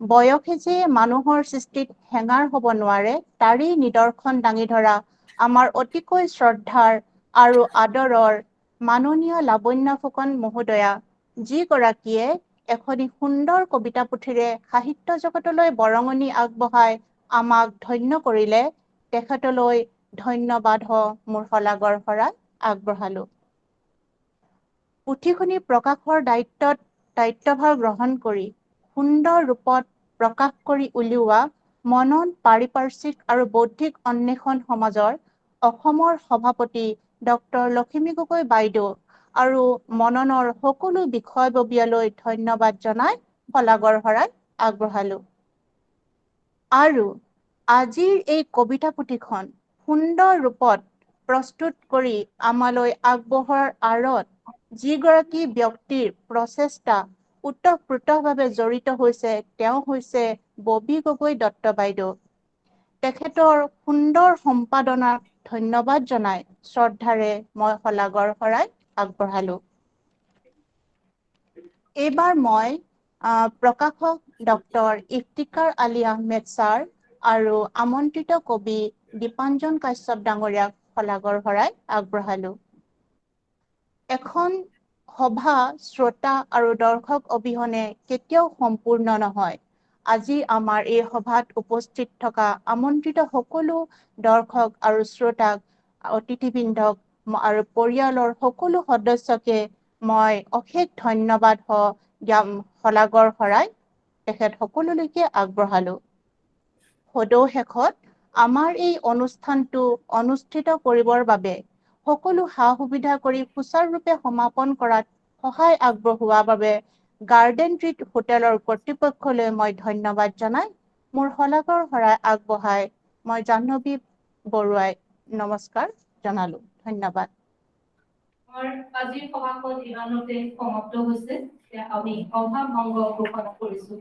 বয়সে যে মানুহৰ সৃষ্টিত হেঙাৰ হ'ব নোৱাৰে তাৰেই নিদৰ্শন দাঙি ধৰা আমাৰ অতিকৈ শ্ৰদ্ধাৰ আৰু আদৰৰ মাননীয় লাৱণ্য ফুকন মহোদয়া, যিগৰাকীয়ে এখনি সুন্দৰ কবিতা পুথিৰে সাহিত্য জগতলৈ বৰঙণি আগবঢ়াই আমাক ধন্য কৰিলে, তেখেতলৈ ধন্যবাদ মোৰ শলাগৰ শৰাই আগবঢ়ালো। পুথিখনি প্ৰকাশৰ দায়িত্বভাৰ গ্ৰহণ কৰি সুন্দৰ ৰূপত প্ৰকাশ কৰি উলিওৱা মনন পাৰিপাৰ্শ্বিক আৰু বৌদ্ধিক অন্বেষণ সমাজৰ অসমৰ সভাপতি ডক্টৰ লখিমী গগৈ বাইদেউ আৰু মননৰ সকলো বিষয়ববীয়ালৈ ধন্যবাদ জনাই শলাগৰ শৰাই আগবঢ়ালো। আৰু আজিৰ এই কবিতা পুথিখন সুন্দৰ ৰূপত প্ৰস্তুত কৰি আমালৈ আগবঢ়োৱাৰ আঁৰত যিগৰাকী ব্যক্তিৰ প্ৰচেষ্টা ওতঃপ্ৰোতভাৱে জড়িত হৈছে তেওঁ হৈছে ববী গগৈ দত্ত বাইদেউ। তেখেতৰ সুন্দৰ সম্পাদনাক ধন্যবাদ জনাই শ্ৰদ্ধাৰে মই শলাগৰ শৰাই আগবঢ়ালো। এইবাৰ মই প্ৰকাশক ডক্টৰ ইফতিকাৰ আলী আহমেদ ছাৰ আৰু আমন্ত্ৰিত কবি দীপাঞ্জন কাশ্যপ ডাঙৰীয়াক শলাগৰ শৰাই আগবঢ়ালো। এখন সভা শ্ৰোতা আৰু দৰ্শক অবিহনে কেতিয়াও সম্পূৰ্ণ নহয়। আজি আমাৰ এই সভাত উপস্থিত থকা আমন্ত্ৰিত সকলো দৰ্শক আৰু শ্ৰোতাক, অতিথিবৃন্দক আৰু পৰিয়ালৰ সকলো সদস্যকে মই অশেষ ধন্যবাদ শলাগৰ শৰাই তেখেত সকলোলৈকে আগবঢ়ালো। সদৌ শেষত আমাৰ এই অনুষ্ঠানটো অনুষ্ঠিত কৰিবৰ বাবে সকলো সা সুবিধা কৰি সুচাৰুৰূপে সমাপন কৰাত সহায় আগবঢ়োৱাৰ বাবে গাৰ্ডেন ট্ৰিট হোটেলৰ কৰ্তৃপক্ষলৈ মই ধন্যবাদ জনাই মোৰ শলাগৰ শৰাই আগবঢ়াই মই জাহ্নৱী বৰুৱাই নমস্কাৰ জনালো। ধন্যবাদ। আমাৰ আজিৰ সভাখন ইমানতে সমাপ্ত হৈছে। আমি সভা ভংগ ঘোষণা কৰিছো।